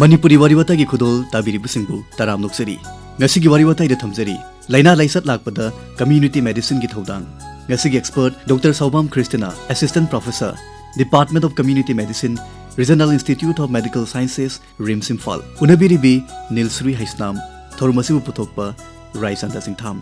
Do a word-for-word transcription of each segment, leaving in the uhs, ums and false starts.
ꯃꯅꯤꯄꯨꯔꯤ ꯋꯥꯔꯤ ꯋꯥꯇꯥꯏꯒꯤ ꯈꯨꯗꯣꯜ ꯇꯥꯕꯤꯔꯤꯕꯁꯤꯡꯕꯨ ꯇꯔꯥꯝꯅ ꯑꯣꯛꯆꯔꯤ꯫ ꯉꯁꯤꯒꯤ ꯋꯥꯔꯤ ꯋꯥꯇꯥꯏꯗ ꯊꯝꯖꯔꯤ, ꯂꯥꯏꯅꯥ ꯂꯥꯏꯆꯠ ꯂꯥꯛꯄꯗ community medicineꯒꯤ ꯊꯧꯗꯥꯡ꯫ ꯉꯁꯤꯒꯤ expert Doctor ꯁꯥꯎꯕꯝ ꯈ꯭ꯔꯤꯁꯇꯤꯅꯥ, Assistant Professor, Department of Community Medicine, Regional Institute of Medical Sciences, RIMS Imphal. ꯎꯅꯕꯤꯔꯤꯕꯤ ꯅꯤꯜꯁ꯭ꯔꯤ Heisnam. ꯊꯧꯔꯝ ꯑꯁꯤꯕꯨ ꯄꯨꯊꯣꯛꯄ ꯔꯥꯏꯆꯟꯗ ꯆꯤꯡꯊꯥꯝ꯫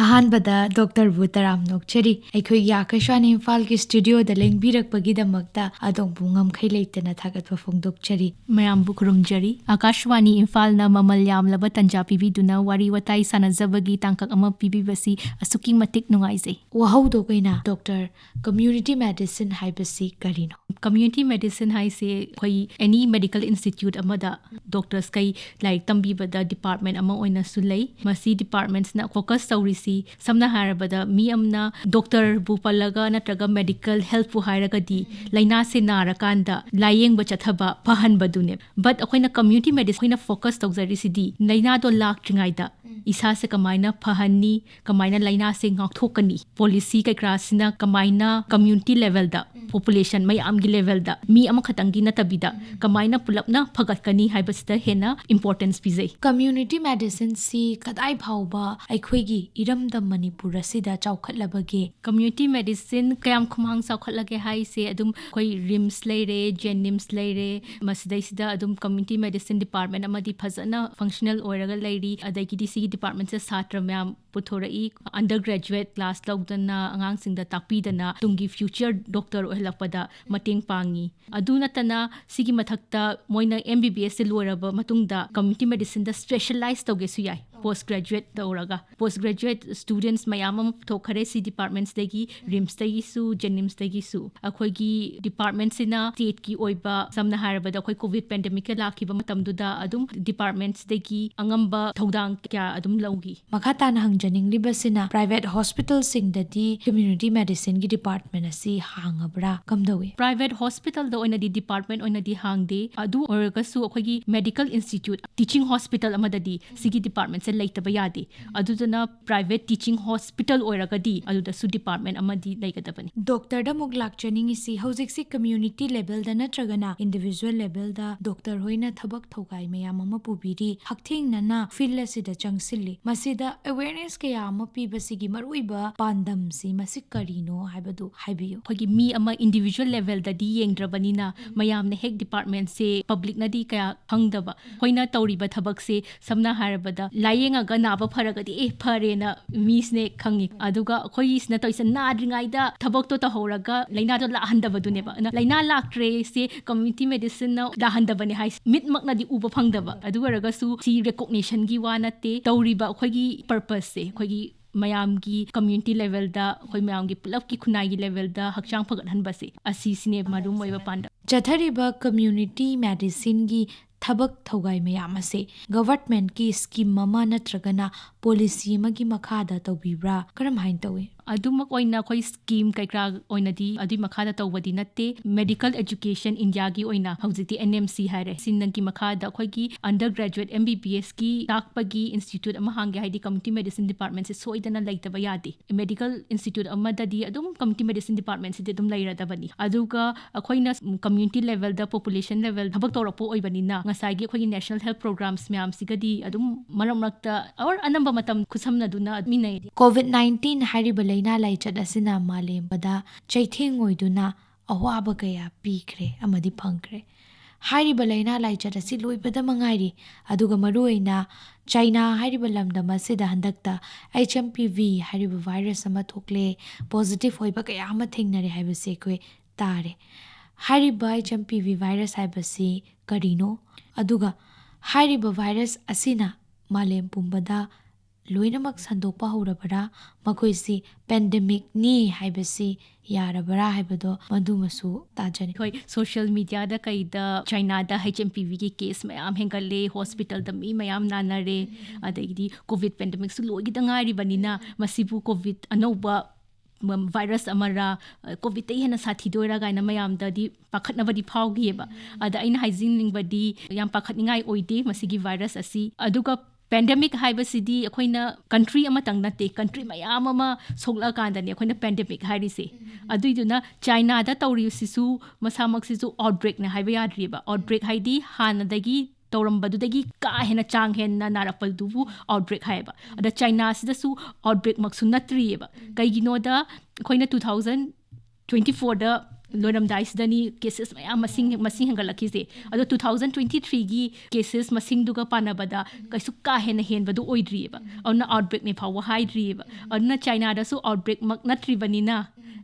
ꯑꯍꯥꯟꯕꯗ ꯗꯣꯛꯇꯔꯕꯨ ꯇꯔꯥꯝꯅ ꯑꯣꯛꯆꯔꯤ꯫ ꯑꯩꯈꯣꯏꯒꯤ ꯑꯥꯀꯥꯁꯕꯥꯅꯤ ꯏꯝꯐꯥꯜꯒꯤ studioꯗ ꯂꯦꯡꯕꯤꯔꯛꯄꯒꯤꯗꯃꯛꯇ ꯑꯗꯣꯝꯕꯨ ꯉꯝꯈꯩ ꯂꯩꯇꯅ ꯊꯥꯒꯠꯄ ꯐꯣꯡꯗꯣꯛꯆꯔꯤ꯫ ꯃꯌꯥꯝꯕꯨ ꯈꯨꯔꯨꯝꯖꯔꯤ꯫ ꯑꯥꯀꯥꯁꯕꯥꯅꯤ ꯏꯝꯐꯥꯜꯅ ꯃꯃꯜ ꯌꯥꯝꯂꯕ ꯇꯟꯖꯥ ꯄꯤꯕꯤꯗꯨꯅ ꯋꯥꯔꯤ ꯋꯥꯇꯥꯏ ꯁꯥꯟꯅꯖꯕꯒꯤ ꯇꯥꯡꯀꯛ ꯑꯃ ꯄꯤꯕꯤꯕꯁꯤ ꯑꯁꯨꯛꯀꯤ ꯃꯇꯤꯛ ꯅꯨꯡꯉꯥꯏꯖꯩ꯫ ꯋꯥꯍꯧꯗꯣꯛ ꯑꯣꯏꯅ, ꯗꯣꯛꯇꯔ, community medicine ꯍꯥꯏꯕꯁꯤ ꯀꯔꯤꯅꯣ? Community medicine ꯍꯥꯏꯁꯦ ꯑꯩꯈꯣꯏ any medical institute ꯑꯃꯗ doctors ꯈꯩ ꯂꯥꯏꯔꯤꯛ ꯇꯝꯕꯤꯕꯗ department ꯑꯃ ꯑꯣꯏꯅꯁꯨ ꯂꯩ꯫ ꯃꯁꯤ departmentsꯅ focus ꯇꯧꯔꯤꯁꯤ, ꯁꯝꯅ ꯍꯥꯏꯔꯕꯗ, ꯃꯤ ꯑꯃꯅ doctorꯕꯨ ꯄꯜꯂꯒ ꯅꯠꯇ꯭ꯔꯒ medical healthꯄꯨ ꯍꯥꯏꯔꯒꯗꯤ, ꯂꯥꯏꯅꯥꯁꯦ ꯅꯥꯔꯀꯥꯟꯗ ꯂꯥꯏꯌꯦꯡꯕ ꯆꯠꯊꯕ, ꯐꯍꯟꯕꯗꯨꯅꯦ꯫ But ꯑꯩꯈꯣꯏꯅ community medicine ꯑꯩꯈꯣꯏꯅ focus ꯇꯧꯖꯔꯤꯁꯤꯗꯤ ꯂꯥꯏꯅꯥꯗꯣ ꯂꯥꯛꯇ꯭ꯔꯤꯉꯩꯗ ꯏꯁꯥꯁꯦ ꯀꯃꯥꯏꯅ ꯐꯍꯟꯅꯤ, ꯀꯃꯥꯏꯅ ꯂꯥꯏꯅꯥꯁꯦ ꯉꯥꯛꯊꯣꯛꯀꯅꯤ, policy ꯀꯩꯀꯔꯥꯁꯤꯅ ꯀꯃꯥꯏꯅ community levelꯗ, population ꯃꯌꯥꯝꯒꯤ levelꯗ, ꯃꯤ ꯑꯃꯈꯛꯇꯪꯒꯤ ꯅꯠꯇꯕꯤꯗ, ꯀꯃꯥꯏꯅ ꯄꯨꯂꯞꯅ ꯐꯒꯠꯀꯅꯤ ꯍꯥꯏꯕꯁꯤꯗ ꯍꯦꯟꯅ importance ꯄꯤꯖꯩ꯫ Community medicineꯁꯤ ꯀꯗꯥꯏ ꯐꯥꯎꯕ ꯑꯩꯈꯣꯏꯒꯤ ꯏꯔꯝꯗꯝ ꯃꯅꯤꯄꯨꯔ ꯑꯁꯤꯗ ꯆꯥꯎꯈꯠꯂꯕꯒꯦ? Community medicine ꯀꯌꯥꯝ ꯈꯨꯃꯥꯡ ꯆꯥꯎꯈꯠꯂꯒꯦ ꯍꯥꯏꯁꯦ, ꯑꯗꯨꯝ ꯑꯩꯈꯣꯏ RIMS ꯂꯩꯔꯦ, JNIMS ꯂꯩꯔꯦ, ꯃꯁꯤꯗꯩꯁꯤꯗ ꯑꯗꯨꯝ community medicine department ꯑꯃꯗꯤ ꯐꯖꯅ functional ꯑꯣꯏꯔꯒ ꯂꯩꯔꯤ꯫ ꯑꯗꯒꯤꯗꯤ ꯁꯤꯒꯤ departmentꯁꯦ ꯁꯥꯇ꯭ꯔ ꯃꯌꯥꯝ ꯄꯨꯊꯣꯔꯛꯏ꯫ Undergraduate class ꯂꯧꯗꯅ, ꯑꯉꯥꯡꯁꯤꯡꯗ ꯇꯥꯛꯄꯤꯗꯅ, ꯇꯨꯡꯒꯤ future doctor ꯑꯣꯏꯍꯜꯂꯛꯄꯗ ꯃꯇꯦꯡ ꯄꯥꯡꯉꯤ꯫ ꯑꯗꯨ ꯅꯠꯇꯅ ꯁꯤꯒꯤ ꯃꯊꯛꯇ ꯃꯣꯏꯅ MBBSꯁꯦ ꯂꯣꯏꯔꯕ ꯃꯇꯨꯡꯗ community medicineꯗ specialize ꯇꯧꯒꯦꯁꯨ ꯌꯥꯏ, post graduate ꯇꯧꯔꯒ꯫ Post graduate students ꯃꯌꯥꯝ ꯑꯃ ꯄꯨꯊꯣꯛꯈꯔꯦ ꯁꯤ departmentsꯇꯒꯤ, RIMSꯇꯒꯤꯁꯨ, JNIMSꯇꯒꯤꯁꯨ꯫ ꯑꯩꯈꯣꯏꯒꯤ departmentꯁꯤꯅ stateꯀꯤ ꯑꯣꯏꯕ, ꯁꯝꯅ ꯍꯥꯏꯔꯕꯗ, ꯑꯩꯈꯣꯏ COVID pandemicꯀ ꯂꯥꯛꯈꯤꯕ ꯃꯇꯝꯗꯨꯗ ꯑꯗꯨꯝ departmentsꯇꯒꯤ ꯑꯉꯝꯕ ꯊꯧꯗꯥꯡ ꯀꯌꯥ ꯑꯗꯨꯝ ꯂꯧꯈꯤ꯫ ꯃꯈꯥ ꯇꯥꯅ ꯍꯪꯖꯅꯤꯡꯂꯤꯕꯁꯤꯅ, private hospitalꯁꯤꯡꯗꯗꯤ community medicineꯒꯤ department ꯑꯁꯤ ꯍꯥꯡꯉꯕ꯭ꯔꯥ? ꯀꯝꯗꯧꯏ? Private hospitalꯗ ꯑꯣꯏꯅꯗꯤ department ꯑꯣꯏꯅꯗꯤ ꯍꯥꯡꯗꯦ꯫ ꯑꯗꯨ ꯑꯣꯏꯔꯒꯁꯨ ꯑꯩꯈꯣꯏꯒꯤ medical institute, teaching hospital ꯑꯃꯗꯗꯤ ꯁꯤꯒꯤ departmentꯁꯦ ꯂꯩꯇꯕ ꯌꯥꯗꯦ꯫ ꯑꯗꯨꯗꯨꯅ private teaching hospital ꯑꯣꯏꯔꯒꯗꯤ ꯑꯗꯨꯗꯁꯨ department ꯑꯃꯗꯤ ꯂꯩꯒꯗꯕꯅꯤ꯫ ꯗꯣꯛꯇꯔꯗ ꯑꯃꯨꯛ ꯂꯥꯛꯆꯅꯤꯡꯉꯤꯁꯤ, ꯍꯧꯖꯤꯛꯁꯤ community levelꯗ ꯅꯠꯇ꯭ꯔꯒꯅ individual levelꯗ ꯗꯣꯛꯇꯔ ꯍꯣꯏꯅ ꯊꯕꯛ ꯊꯧꯒꯥꯏ ꯃꯌꯥꯝ ꯑꯃ ꯄꯨꯕꯤꯔꯤ, ꯍꯛꯊꯦꯡꯅꯅ field ꯑꯁꯤꯗ ꯆꯪꯁꯤꯜꯂꯤ꯫ ꯃꯁꯤꯗ awareness ꯀꯌꯥ ꯑꯃ ꯄꯤꯕꯁꯤꯒꯤ ꯃꯔꯨꯑꯣꯏꯕ ꯄꯥꯟꯗꯝꯁꯤ ꯃꯁꯤ ꯀꯔꯤꯅꯣ ꯍꯥꯏꯕꯗꯨ ꯍꯥꯏꯕꯤꯌꯨ꯫ ꯑꯩꯈꯣꯏꯒꯤ ꯃꯤ ꯑꯃ individual levelꯗꯗꯤ ꯌꯦꯡꯗ꯭ꯔꯕꯅꯤꯅ ꯃꯌꯥꯝꯅ ꯍꯦꯛ departmentꯁꯦ publicꯅꯗꯤ ꯀꯌꯥ ꯈꯪꯗꯕ꯫ ꯑꯩꯈꯣꯏꯅ ꯇꯧꯔꯤꯕ ꯊꯕꯛꯁꯦ ꯁꯝꯅ ꯍꯥꯏꯔꯕꯗ ꯂꯥꯏꯌꯦꯡꯉꯒ ꯅꯥꯕ ꯐꯔꯒꯗꯤ ꯑꯦ ꯐꯔꯦꯅ ꯃꯤꯁꯤꯅꯦ ꯈꯪꯉꯤ꯫ ꯑꯗꯨꯒ ꯑꯩꯈꯣꯏꯒꯤꯁꯤꯅ ꯇꯧꯔꯤꯁꯦ ꯅꯥꯗ꯭ꯔꯤꯉꯩꯗ ꯊꯕꯛꯇꯣ ꯇꯧꯍꯧꯔꯒ ꯂꯥꯏꯅꯥꯗꯣ ꯂꯥꯛꯍꯟꯗꯕꯗꯨꯅꯦꯕ꯫ ꯑꯗꯨꯅ ꯂꯥꯏꯅꯥ ꯂꯥꯛꯇ꯭ꯔꯦ ꯁꯦ community medicineꯅ ꯂꯥꯛꯍꯟꯗꯕꯅꯦ ꯍꯥꯏꯁꯦ꯫ ꯃꯤꯠꯃꯛꯅꯗꯤ ꯎꯕ ꯐꯪꯗꯕ꯫ ꯑꯗꯨ ꯑꯣꯏꯔꯒꯁꯨ ꯁꯤ recognitionꯒꯤ ꯋꯥ ꯅꯠꯇꯦ꯫ ꯇꯧꯔꯤꯕ ꯑꯩꯈꯣꯏꯒꯤ purposeꯁꯦ ꯑꯩꯈꯣꯏꯒꯤ ꯃꯌꯥꯝꯒꯤ community levelꯗ ꯑꯩꯈꯣꯏ ꯃꯌꯥꯝꯒꯤ ꯄꯨꯂꯞꯀꯤ ꯈꯨꯟꯅꯥꯏꯒꯤ levelꯗ ꯍꯛꯆꯥꯡ ꯐꯒꯠꯍꯟꯕꯁꯦ ꯑꯁꯤꯁꯤꯅꯦ ꯃꯔꯨ ꯑꯣꯏꯕ ꯄꯥꯟꯗꯝ꯫ ꯆꯠꯊꯔꯤꯕ community medicineꯒꯤ ꯊꯕꯛ ꯊꯧꯒꯥꯏ ꯃꯌꯥꯝ ꯑꯁꯦ governmentꯀꯤ scheme ꯑꯃ ꯅꯠꯇ꯭ꯔꯒꯅ policy ꯑꯃꯒꯤ ꯃꯈꯥꯗ ꯇꯧꯕꯤꯕ꯭ꯔꯥ? ꯀꯔꯝꯍꯥꯏꯅ ꯇꯧꯏ? ꯑꯗꯨꯃꯛ ꯑꯣꯏꯅ ꯑꯩꯈꯣꯏ scheme ꯀꯩꯀꯔꯥ ꯑꯣꯏꯅꯗꯤ ꯑꯗꯨꯒꯤ ꯃꯈꯥꯗ ꯇꯧꯕꯗꯤ ꯅꯠꯇꯦ꯫ Medical Education Indiaꯒꯤ ꯑꯣꯏꯅ ꯍꯧꯖꯤꯛꯇꯤ NMC ꯍꯥꯏꯔꯦ, ꯁꯤꯅꯒꯤ ꯃꯈꯥꯗ ꯑꯩꯈꯣꯏꯒꯤ undergraduate MBBSꯀꯤ ꯇꯥꯛꯄꯒꯤ institute ꯑꯃ ꯍꯥꯡꯒꯦ ꯍꯥꯏꯗꯤ community medicine departmentꯁꯦ ꯁꯣꯏꯗꯅ ꯂꯩꯇꯕ ꯌꯥꯗꯦ꯫ Medical institute ꯑꯃꯗꯗꯤ ꯑꯗꯨꯝ community medicine departmentꯁꯤꯗꯤ ꯑꯗꯨꯝ ꯂꯩꯔꯗꯕꯅꯤ꯫ ꯑꯗꯨꯒ ꯑꯩꯈꯣꯏꯅ community levelꯗ, population level ꯊꯕꯛ ꯇꯧꯔꯛꯄ ꯑꯣꯏꯕꯅꯤꯅ ꯉꯁꯥꯏꯒꯤ ꯑꯩꯈꯣꯏꯒꯤ national health programmes ꯃꯌꯥꯝꯁꯤꯒꯗꯤ ꯑꯗꯨꯝ ꯃꯔꯛ ꯃꯔꯛꯇ or ꯑꯅꯝꯕ ꯃꯇꯝ ꯈꯨꯠꯁꯝꯅꯗꯨꯅ ꯃꯤꯟꯅꯩ꯫ COVID nineteen ꯍꯥꯏꯔꯤꯕ ꯂꯥꯏꯅꯥ ꯂꯥꯏꯆꯠ ꯑꯁꯤꯅ ꯃꯥꯂꯦꯝ ꯄꯨꯝꯕꯗ ꯆꯩꯊꯦꯡ ꯑꯣꯏꯗꯨꯅ ꯑꯋꯥꯕ ꯀꯌꯥ ꯄꯤꯈ꯭ꯔꯦ ꯑꯃꯗꯤ ꯐꯪꯈ꯭ꯔꯦ꯫ ꯍꯥꯏꯔꯤꯕ ꯂꯥꯏꯅꯥ ꯂꯥꯏꯆꯠ ꯑꯁꯤ ꯂꯣꯏꯕꯗ ꯃꯉꯥꯏꯔꯤ꯫ ꯑꯗꯨꯒ ꯃꯔꯨꯑꯣꯏꯅ ꯆꯥꯏꯅꯥ ꯍꯥꯏꯔꯤꯕ ꯂꯝꯗꯝ ꯑꯁꯤꯗ ꯍꯟꯗꯛꯇ HMPV ꯍꯥꯏꯔꯤꯕ virus ꯑꯃ ꯊꯣꯛꯂꯦ, positive ꯑꯣꯏꯕ ꯀꯌꯥ ꯑꯃ ꯊꯦꯡꯅꯔꯦ ꯍꯥꯏꯕꯁꯤ ꯑꯩꯈꯣꯏ ꯇꯥꯔꯦ꯫ ꯍꯥꯏꯔꯤꯕ HMPV virus ꯍꯥꯏꯕꯁꯤ ꯀꯔꯤꯅꯣ? ꯑꯗꯨꯒ ꯍꯥꯏꯔꯤꯕ virus ꯑꯁꯤꯅ ꯃꯥꯂꯦꯝ ꯄꯨꯝꯕꯗ ꯂꯣꯏꯅꯃꯛ ꯁꯟꯗꯣꯛꯄ ꯍꯧꯔꯕꯔꯥ? ꯃꯈꯣꯏꯁꯤ pandemicꯅꯤ ꯍꯥꯏꯕꯁꯤ ꯌꯥꯔꯕꯔꯥ ꯍꯥꯏꯕꯗꯣ ꯃꯗꯨꯃꯁꯨ ꯇꯥꯖꯅꯤꯡꯏ꯫ ꯍꯣꯏ, social mediaꯗ ꯀꯩꯗ ꯆꯥꯏꯅꯥꯗ HMPVꯒꯤ case ꯃꯌꯥꯝ ꯍꯦꯟꯒꯠꯂꯦ, hospitalꯗ ꯃꯤ ꯃꯌꯥꯝ ꯅꯥꯅꯔꯦ, ꯑꯗꯒꯤꯗꯤ COVID pandemicꯁꯨ ꯂꯣꯏꯒꯤꯗ ꯉꯥꯏꯔꯤꯕꯅꯤꯅ ꯃꯁꯤꯕꯨ COVID ꯑꯅꯧꯕ ꯃ-, virus ꯑꯃꯔ, ꯑ, COVIDꯇꯒꯤ ꯍꯦꯟꯅ ꯁꯥꯊꯤꯗꯣꯏꯔꯥ ꯀꯥꯏꯅ ꯃꯌꯥꯝꯗꯗꯤ ꯄꯥꯈꯠꯅꯕꯗꯤ ꯐꯥꯎꯈꯤꯑꯕ꯫ ꯑꯗ ꯑꯩꯅ ꯍꯥꯏꯖꯅꯤꯡꯕꯗꯤ ꯌꯥꯝ ꯄꯥꯈꯠꯅꯤꯡꯉꯥꯏ ꯑꯣꯏꯗꯦ ꯃꯁꯤꯒꯤ virus ꯑꯁꯤ꯫ ꯑꯗꯨꯒ ꯄꯦꯟꯗꯦꯃꯤꯛ ꯍꯥꯏꯕꯁꯤꯗꯤ ꯑꯩꯈꯣꯏꯅ ꯀꯟꯇ꯭ꯔꯤ ꯑꯃꯇꯪ ꯅꯠꯇꯦ, ꯀꯟꯇ꯭ꯔꯤ ꯃꯌꯥꯝ ꯑꯃ ꯁꯣꯛꯂꯛꯑꯀꯥꯟꯗꯅꯦ ꯑꯩꯈꯣꯏꯅ ꯄꯦꯟꯗꯦꯃꯤꯛ ꯍꯥꯏꯔꯤꯁꯦ꯫ ꯑꯗꯨꯏꯗꯨꯅ ꯆꯥꯏꯅꯥꯗ ꯇꯧꯔꯤꯕꯁꯤꯁꯨ ꯃꯁꯥꯃꯛꯁꯤꯁꯨ ꯑꯥꯎꯠꯕ꯭ꯔꯦꯛꯅꯦ ꯍꯥꯏꯕ ꯌꯥꯗ꯭ꯔꯤꯕ꯫ ꯑꯥꯎꯠꯕ꯭ꯔꯦꯛ ꯍꯥꯏꯗꯤ ꯍꯥꯟꯅꯗꯒꯤ ꯇꯧꯔꯝꯕꯗꯨꯗꯒꯤ ꯀꯥ ꯍꯦꯟꯅ ꯆꯥꯡ ꯍꯦꯟꯅ ꯅꯥꯔꯛꯄꯗꯨꯕꯨ ꯑꯥꯎꯠꯕ꯭ꯔꯦꯛ ꯍꯥꯏꯌꯦꯕ꯫ ꯑꯗ ꯆꯥꯏꯅꯥꯁꯤꯗꯁꯨ ꯑꯥꯎꯠꯕ꯭ꯔꯦꯛꯃꯛꯁꯨ ꯅꯠꯇ꯭ꯔꯤꯑꯕ꯫ ꯀꯩꯒꯤꯅꯣꯗ ꯑꯩꯈꯣꯏꯅ ꯇꯨ ꯊꯥꯎꯖꯟ ꯇ꯭ꯋꯦꯟꯇꯤ ꯐꯣꯔꯗ ꯂꯣꯏꯔꯝꯗꯥꯏꯁꯤꯗꯅꯤ ꯀꯦꯁꯦꯁ ꯃꯌꯥꯝ ꯃꯁꯤꯡ ꯃꯁꯤꯡ ꯍꯦꯟꯒꯠꯂꯛꯈꯤꯁꯦ꯫ ꯑꯗꯣ ꯇꯨ ꯊꯥꯎꯖꯟ ꯇ꯭ꯋꯦꯟꯇꯤ ꯊ꯭ꯔꯤꯒꯤ ꯀꯦꯁꯦꯁ ꯃꯁꯤꯡꯗꯨꯒ ꯄꯥꯟꯅꯕꯗ ꯀꯩꯁꯨ ꯀꯥ ꯍꯦꯟꯅ ꯍꯦꯟꯕꯗꯨ ꯑꯣꯏꯗ꯭ꯔꯤꯑꯕ꯫ ꯑꯗꯨꯅ ꯑꯥꯎꯠꯕ꯭ꯔꯦꯛꯅꯦ ꯐꯥꯎꯕ ꯍꯥꯏꯗ꯭ꯔꯤꯑꯕ꯫ ꯑꯗꯨꯅ ꯆꯥꯏꯅꯥꯗꯁꯨ ꯑꯥꯎꯠꯕ꯭ꯔꯦꯛꯃꯛ ꯅꯠꯇ꯭ꯔꯤꯕꯅꯤꯅ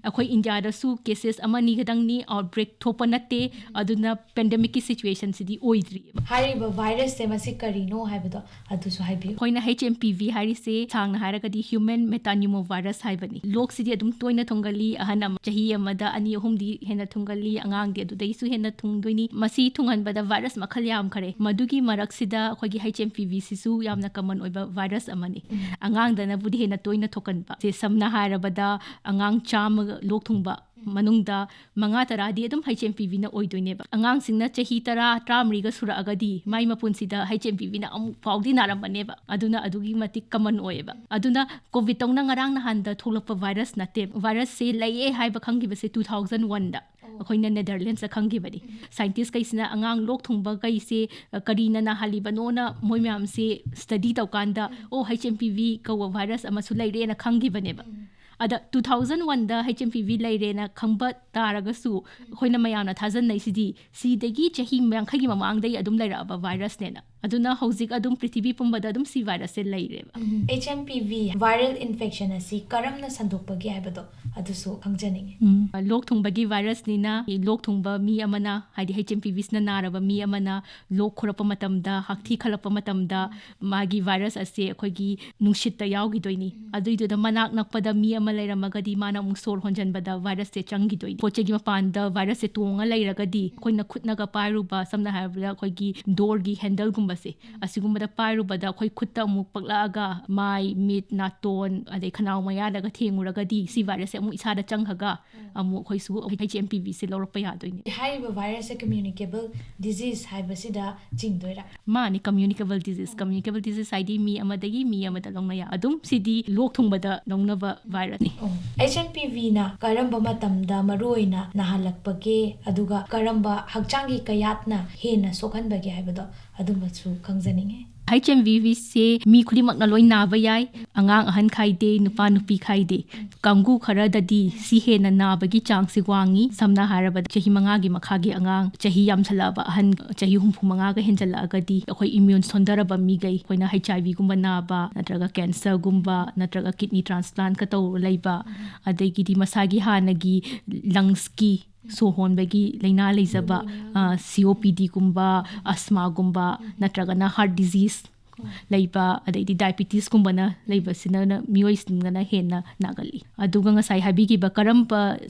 ꯑꯩꯈꯣꯏ ꯏꯟꯗꯤꯌꯥꯗꯁꯨ ꯀꯦꯁꯦꯁ ꯑꯃꯅꯤ ꯈꯛꯇꯪꯅꯤ, ꯑꯥꯎꯠꯕ꯭ꯔꯦꯛ ꯊꯣꯛꯄ ꯅꯠꯇꯦ꯫ ꯑꯗꯨꯅ ꯄꯦꯟꯗꯦꯃꯤꯛꯀꯤ ꯁꯤꯆꯨꯋꯦꯁꯟꯁꯤꯗꯤ ꯑꯣꯏꯗ꯭ꯔꯤꯑꯕ꯫ ꯍꯥꯏꯔꯤꯕ ꯚꯥꯏꯔꯁꯁꯦ ꯃꯁꯤ ꯀꯔꯤꯅꯣ ꯍꯥꯏꯕꯗꯣ ꯑꯗꯨꯁꯨ ꯍꯥꯏꯕꯤꯌꯨ꯫ ꯑꯩꯈꯣꯏꯅ ꯍꯩꯆ ꯑꯦꯝ ꯄꯤ ꯚꯤ ꯍꯥꯏꯔꯤꯁꯦ ꯁꯥꯡꯅ ꯍꯥꯏꯔꯒꯗꯤ ꯍ꯭ꯌꯨꯃꯦꯟ ꯃꯦꯇꯥꯅꯤꯃꯣ ꯚꯥꯏꯔꯁ ꯍꯥꯏꯕꯅꯤ꯫ ꯂꯣꯛꯁꯤꯗꯤ ꯑꯗꯨꯝ ꯇꯣꯏꯅ ꯊꯨꯡꯒꯜꯂꯤ꯫ ꯑꯍꯟ ꯑꯃ ꯆꯍꯤ ꯑꯃꯗ ꯑꯅꯤ ꯑꯍꯨꯝꯗꯤ ꯍꯦꯟꯅ ꯊꯨꯡꯒꯜꯂꯤ꯫ ꯑꯉꯥꯡꯗꯤ ꯑꯗꯨꯗꯩꯁꯨ ꯍꯦꯟꯅ ꯊꯨꯡꯗꯣꯏꯅꯤ꯫ ꯃꯁꯤ ꯊꯨꯡꯍꯟꯕꯗ ꯚꯥꯏꯔꯁ ꯃꯈꯜ ꯌꯥꯝꯈꯔꯦ꯫ ꯃꯗꯨꯒꯤ ꯃꯔꯛꯁꯤꯗ ꯑꯩꯈꯣꯏꯒꯤ ꯍꯩꯆ ꯑꯦꯝ ꯄꯤ ꯚꯤꯁꯤꯁꯨ ꯌꯥꯝꯅ ꯀꯃꯟ ꯑꯣꯏꯕ ꯚꯥꯏꯔꯁ ꯑꯃꯅꯤ꯫ ꯑꯉꯥꯡꯗꯅꯕꯨꯗꯤ ꯍꯦꯟꯅ ꯇꯣꯏꯅ ꯊꯣꯛꯀꯟꯕ꯫ ꯁꯦ ꯁꯝꯅ ꯍꯥꯏꯔꯕꯗ ꯑꯉꯥꯡ ꯆꯥꯝꯃ ꯂꯣꯛ ꯊꯨꯡꯕ ꯃꯅꯨꯡꯗ ꯃꯉꯥ ꯇꯔꯥꯗꯤ ꯑꯗꯨꯝ ꯍꯩꯆ ꯑꯦꯝ ꯄꯤ ꯚꯤꯅ ꯑꯣꯏꯗꯣꯏꯅꯦꯕ꯫ ꯑꯉꯥꯡꯁꯤꯡꯅ ꯆꯍꯤ ꯇꯔꯥ, ꯇꯔꯥꯃꯔꯤꯒ ꯁꯨꯔꯛꯑꯒꯗꯤ ꯃꯥꯏ ꯃꯄꯨꯟꯁꯤꯗ ꯍꯩꯆ ꯑꯦꯝ ꯄꯤ ꯚꯤꯅ ꯑꯃꯨꯛ ꯐꯥꯎꯗꯤ ꯅꯥꯔꯝꯕꯅꯦꯕ꯫ ꯑꯗꯨꯅ ꯑꯗꯨꯒꯤ ꯃꯇꯤꯛ ꯀꯃꯟ ꯑꯣꯏꯌꯦꯕ꯫ ꯑꯗꯨꯅ ꯀꯣꯚꯤꯗ ꯇꯧꯅ ꯉꯔꯥꯡ ꯅꯍꯥꯟꯗ ꯊꯣꯛꯂꯛꯄ ꯚꯥꯏꯔꯁ ꯅꯠꯇꯦ꯫ ꯚꯥꯏꯔꯁꯁꯦ ꯂꯩꯌꯦ ꯍꯥꯏꯕ ꯈꯪꯈꯤꯕꯁꯦ ꯇꯨ ꯊꯥꯎꯖꯟ ꯋꯥꯟꯗ ꯑꯩꯈꯣꯏꯅ ꯅꯦꯗꯔꯂꯦꯟꯁꯇ ꯈꯪꯈꯤꯕꯅꯤ꯫ ꯁꯥꯏꯟꯇꯤꯁ ꯀꯩꯁꯤꯅ ꯑꯉꯥꯡ ꯂꯣꯛ ꯊꯨꯡꯕ ꯀꯩꯁꯦ, ꯑ, ꯀꯔꯤꯅ ꯅꯥꯍꯜꯂꯤꯕꯅꯣꯅ ꯃꯣꯏ ꯃꯌꯥꯝꯁꯦ ꯁ꯭ꯇꯗꯤ ꯇꯧꯀꯥꯟꯗ, "ꯑꯣ, ꯍꯩꯆ ꯑꯦꯝ ꯄꯤ ꯚꯤ ꯀꯧꯕ ꯚꯥꯏꯔꯁ ꯑꯃꯁꯨ ꯂꯩꯔꯦꯅ" ꯈꯪꯈꯤꯕꯅꯦꯕ꯫ ꯑꯗ ꯇꯨ ꯊꯥꯎꯖꯟ ꯋꯥꯟꯗ ꯍꯩꯆ ꯑꯦꯝ ꯄꯤ ꯚꯤ ꯂꯩꯔꯦꯅ ꯈꯪꯕ ꯇꯥꯔꯒꯁꯨ ꯑꯩꯈꯣꯏꯅ ꯃꯌꯥꯝꯅ ꯊꯥꯖꯅꯩꯁꯤꯗꯤ ꯁꯤꯗꯒꯤ ꯆꯍꯤ ꯌꯥꯡꯈꯩꯒꯤ ꯃꯃꯥꯡꯗꯒꯤ ꯑꯗꯨꯝ ꯂꯩꯔꯛꯑꯕ ꯚꯥꯏꯔꯁꯅꯦꯅ꯫ ꯑꯗꯨꯅ ꯍꯧꯖꯤꯛ ꯑꯗꯨꯝ ꯄ꯭ꯔꯤꯊꯤꯕꯤ ꯄꯨꯝꯕꯗ ꯑꯗꯨꯝ ꯁꯤ ꯚꯥꯏꯔꯁꯁꯦ ꯂꯩꯔꯦꯕ꯫ H M P V viral infection ꯑꯁꯤ ꯀꯔꯝꯅ ꯁꯟꯗꯣꯛꯄꯒꯦ ꯍꯥꯏꯕꯗꯣ ꯑꯗꯨꯁꯨ ꯈꯪꯖꯅꯤꯡꯉꯤ꯫ ꯂꯣꯛ ꯊꯨꯡꯕꯒꯤ ꯚꯥꯏꯔꯁꯅꯤꯅ, ꯂꯣꯛ ꯊꯨꯡꯕ ꯃꯤ ꯑꯃꯅ, ꯍꯥꯏꯗꯤ ꯍꯩꯆ ꯑꯦꯝ ꯄꯤ ꯚꯤꯁꯤꯅ ꯅꯥꯔꯕ ꯃꯤ ꯑꯃꯅ ꯂꯣꯛ ꯈꯨꯔꯛꯄ ꯃꯇꯝꯗ, ꯍꯥꯛꯊꯤ ꯈꯜꯂꯛꯄ ꯃꯇꯝꯗ ꯃꯥꯒꯤ ꯚꯥꯏꯔꯁ ꯑꯁꯦ ꯑꯩꯈꯣꯏꯒꯤ ꯅꯨꯡꯁꯤꯠꯇ ꯌꯥꯎꯈꯤꯗꯣꯏꯅꯤ꯫ ꯑꯗꯨꯏꯗꯨꯗ ꯃꯅꯥꯛ ꯅꯛꯄꯗ ꯃꯤ ꯑꯃ ꯂꯩꯔꯝꯃꯒꯗꯤ ꯃꯥꯅ ꯑꯃꯨꯛ ꯁꯣꯔ ꯍꯣꯟꯖꯟꯕꯗ ꯚꯥꯏꯔꯁꯁꯦ ꯆꯪꯈꯤꯗꯣꯏꯅꯤ꯫ ꯄꯣꯠ ꯆꯩꯒꯤ ꯃꯄꯥꯟꯗ ꯚꯥꯏꯔꯁꯁꯦ ꯇꯣꯡꯉ ꯂꯩꯔꯒꯗꯤ ꯑꯩꯈꯣꯏꯅ ꯈꯨꯠꯅꯒ ꯄꯥꯏꯔꯨꯕ, ꯁꯝꯅ ꯍꯥꯏꯔꯕꯗ ꯑꯩꯈꯣꯏꯒꯤ ꯗꯣꯔꯒꯤ ꯍꯦꯟꯗꯜꯒꯨꯝꯕ ꯁꯦ, ꯑꯁꯤꯒꯨꯝꯕꯗ ꯄꯥꯏꯔꯨꯕꯗ ꯑꯩꯈꯣꯏ ꯈꯨꯠꯇ ꯑꯃꯨꯛ ꯄꯛꯂꯛꯑꯒ ꯃꯥꯏ, ꯃꯤꯠ, ꯅꯥꯇꯣꯟ, ꯑꯗꯩ ꯈꯅꯥꯎ ꯃꯌꯥꯗꯒ ꯊꯦꯡꯉꯨꯔꯒꯗꯤ ꯁꯤ ꯚꯥꯏꯔꯁꯁꯦ ꯑꯃꯨꯛ ꯏꯁꯥꯗ ꯆꯪꯈ꯭ꯔꯒ ꯑꯃꯨꯛ ꯑꯩꯈꯣꯏꯁꯨ H M P V ꯁꯦ ꯂꯧꯔꯛꯄ ꯌꯥꯗꯣꯏꯅꯦ꯫ ꯍꯥꯏꯔꯤꯕ ꯚꯥꯏꯔꯁꯁꯦ communicable disease ꯍꯥꯏꯕꯁꯤꯗ ꯆꯤꯡꯗꯣꯏꯔꯥ? ꯃꯥꯅꯤ, communicable disease꯫ Communicable disease ꯍꯥꯏꯗꯤ ꯃꯤ ꯑꯃꯗꯒꯤ ꯃꯤ ꯑꯃꯗ ꯂꯧꯅ ꯌꯥ ꯑꯗꯨꯝ ꯁꯤꯗꯤ ꯂꯣꯛ ꯊꯨꯡꯕꯗ ꯂꯧꯅꯕ ꯚꯥꯏꯔꯁꯅꯤ꯫ ꯑꯣ, H M P V ꯅ ꯀꯔꯝꯕ ꯃꯇꯝꯗ ꯃꯔꯨꯑꯣꯏꯅ ꯅꯥꯍꯜꯂꯛꯄꯒꯦ, ꯑꯗꯨꯒ ꯀꯔꯝꯕ ꯍꯛꯆꯥꯡꯒꯤ ꯀꯌꯥꯠꯅ ꯍꯦꯟꯅ ꯁꯣꯛꯍꯟꯕꯒꯦ ꯍꯥꯏꯕꯗꯣ ꯑꯗꯨꯝꯕꯁꯨ ꯈꯪꯖꯅꯤꯡꯉꯦ꯫ H M P V ꯁꯦ ꯃꯤ ꯈꯨꯗꯤꯡꯃꯛꯅ ꯂꯣꯏ ꯅꯥꯕ ꯌꯥꯏ, ꯑꯉꯥꯡ ꯑꯍꯟ ꯈꯥꯏꯗꯦ, ꯅꯨꯄꯥ ꯅꯨꯄꯤ ꯈꯥꯏꯗꯦ꯫ ꯀꯥꯡꯕꯨ ꯈꯔꯗꯗꯤ ꯁꯤ ꯍꯦꯟꯅ ꯅꯥꯕꯒꯤ ꯆꯥꯡꯁꯤ ꯋꯥꯡꯉꯤ꯫ ꯁꯝꯅ ꯍꯥꯏꯔꯕꯗ ꯆꯍꯤ ꯃꯉꯥꯒꯤ ꯃꯈꯥꯒꯤ ꯑꯉꯥꯡ, ꯆꯍꯤ ꯌꯥꯝꯁꯜꯂꯛꯑꯕ ꯑꯍꯟ, ꯆꯍꯤ ꯍꯨꯝꯐꯨ ꯃꯉꯥꯒ ꯍꯦꯟꯖꯜꯂꯛꯑꯒꯗꯤ ꯑꯩꯈꯣꯏ immune ꯁꯣꯟꯊꯔꯕ ꯃꯤꯈꯩ, ꯑꯩꯈꯣꯏꯅ H I V ꯒꯨꯝꯕ ꯅꯥꯕ, ꯅꯠꯇ꯭ꯔꯒ cancer ꯒꯨꯝꯕ, ꯅꯠꯇ꯭ꯔꯒ kidney transplant ꯀ ꯇꯧ ꯂꯩꯕ, ꯑꯗꯒꯤꯗꯤ ꯃꯁꯥꯒꯤ ꯍꯥꯟꯅꯒꯤ lungs ꯀꯤ ꯁꯣꯔ ꯍꯣꯟꯕꯒꯤ ꯂꯥꯏꯅꯥ ꯂꯩꯖꯕ, C O P D ꯒꯨꯝꯕ, asthma ꯒꯨꯝꯕ, ꯅꯠꯇ꯭ꯔꯒꯅ heart disease ꯂꯩꯕ, ꯑꯗꯩꯗꯤ diabetes ꯀꯨꯝꯕꯅ ꯂꯩꯕꯁꯤꯅ ꯃꯤꯑꯣꯏꯁꯤꯡꯗꯅ ꯍꯦꯟꯅ ꯅꯥꯒꯜꯂꯤ꯫ ꯑꯗꯨꯒ ꯉꯁꯥꯏ ꯍꯥꯏꯕꯤꯈꯤꯕ ꯀꯔꯝꯕ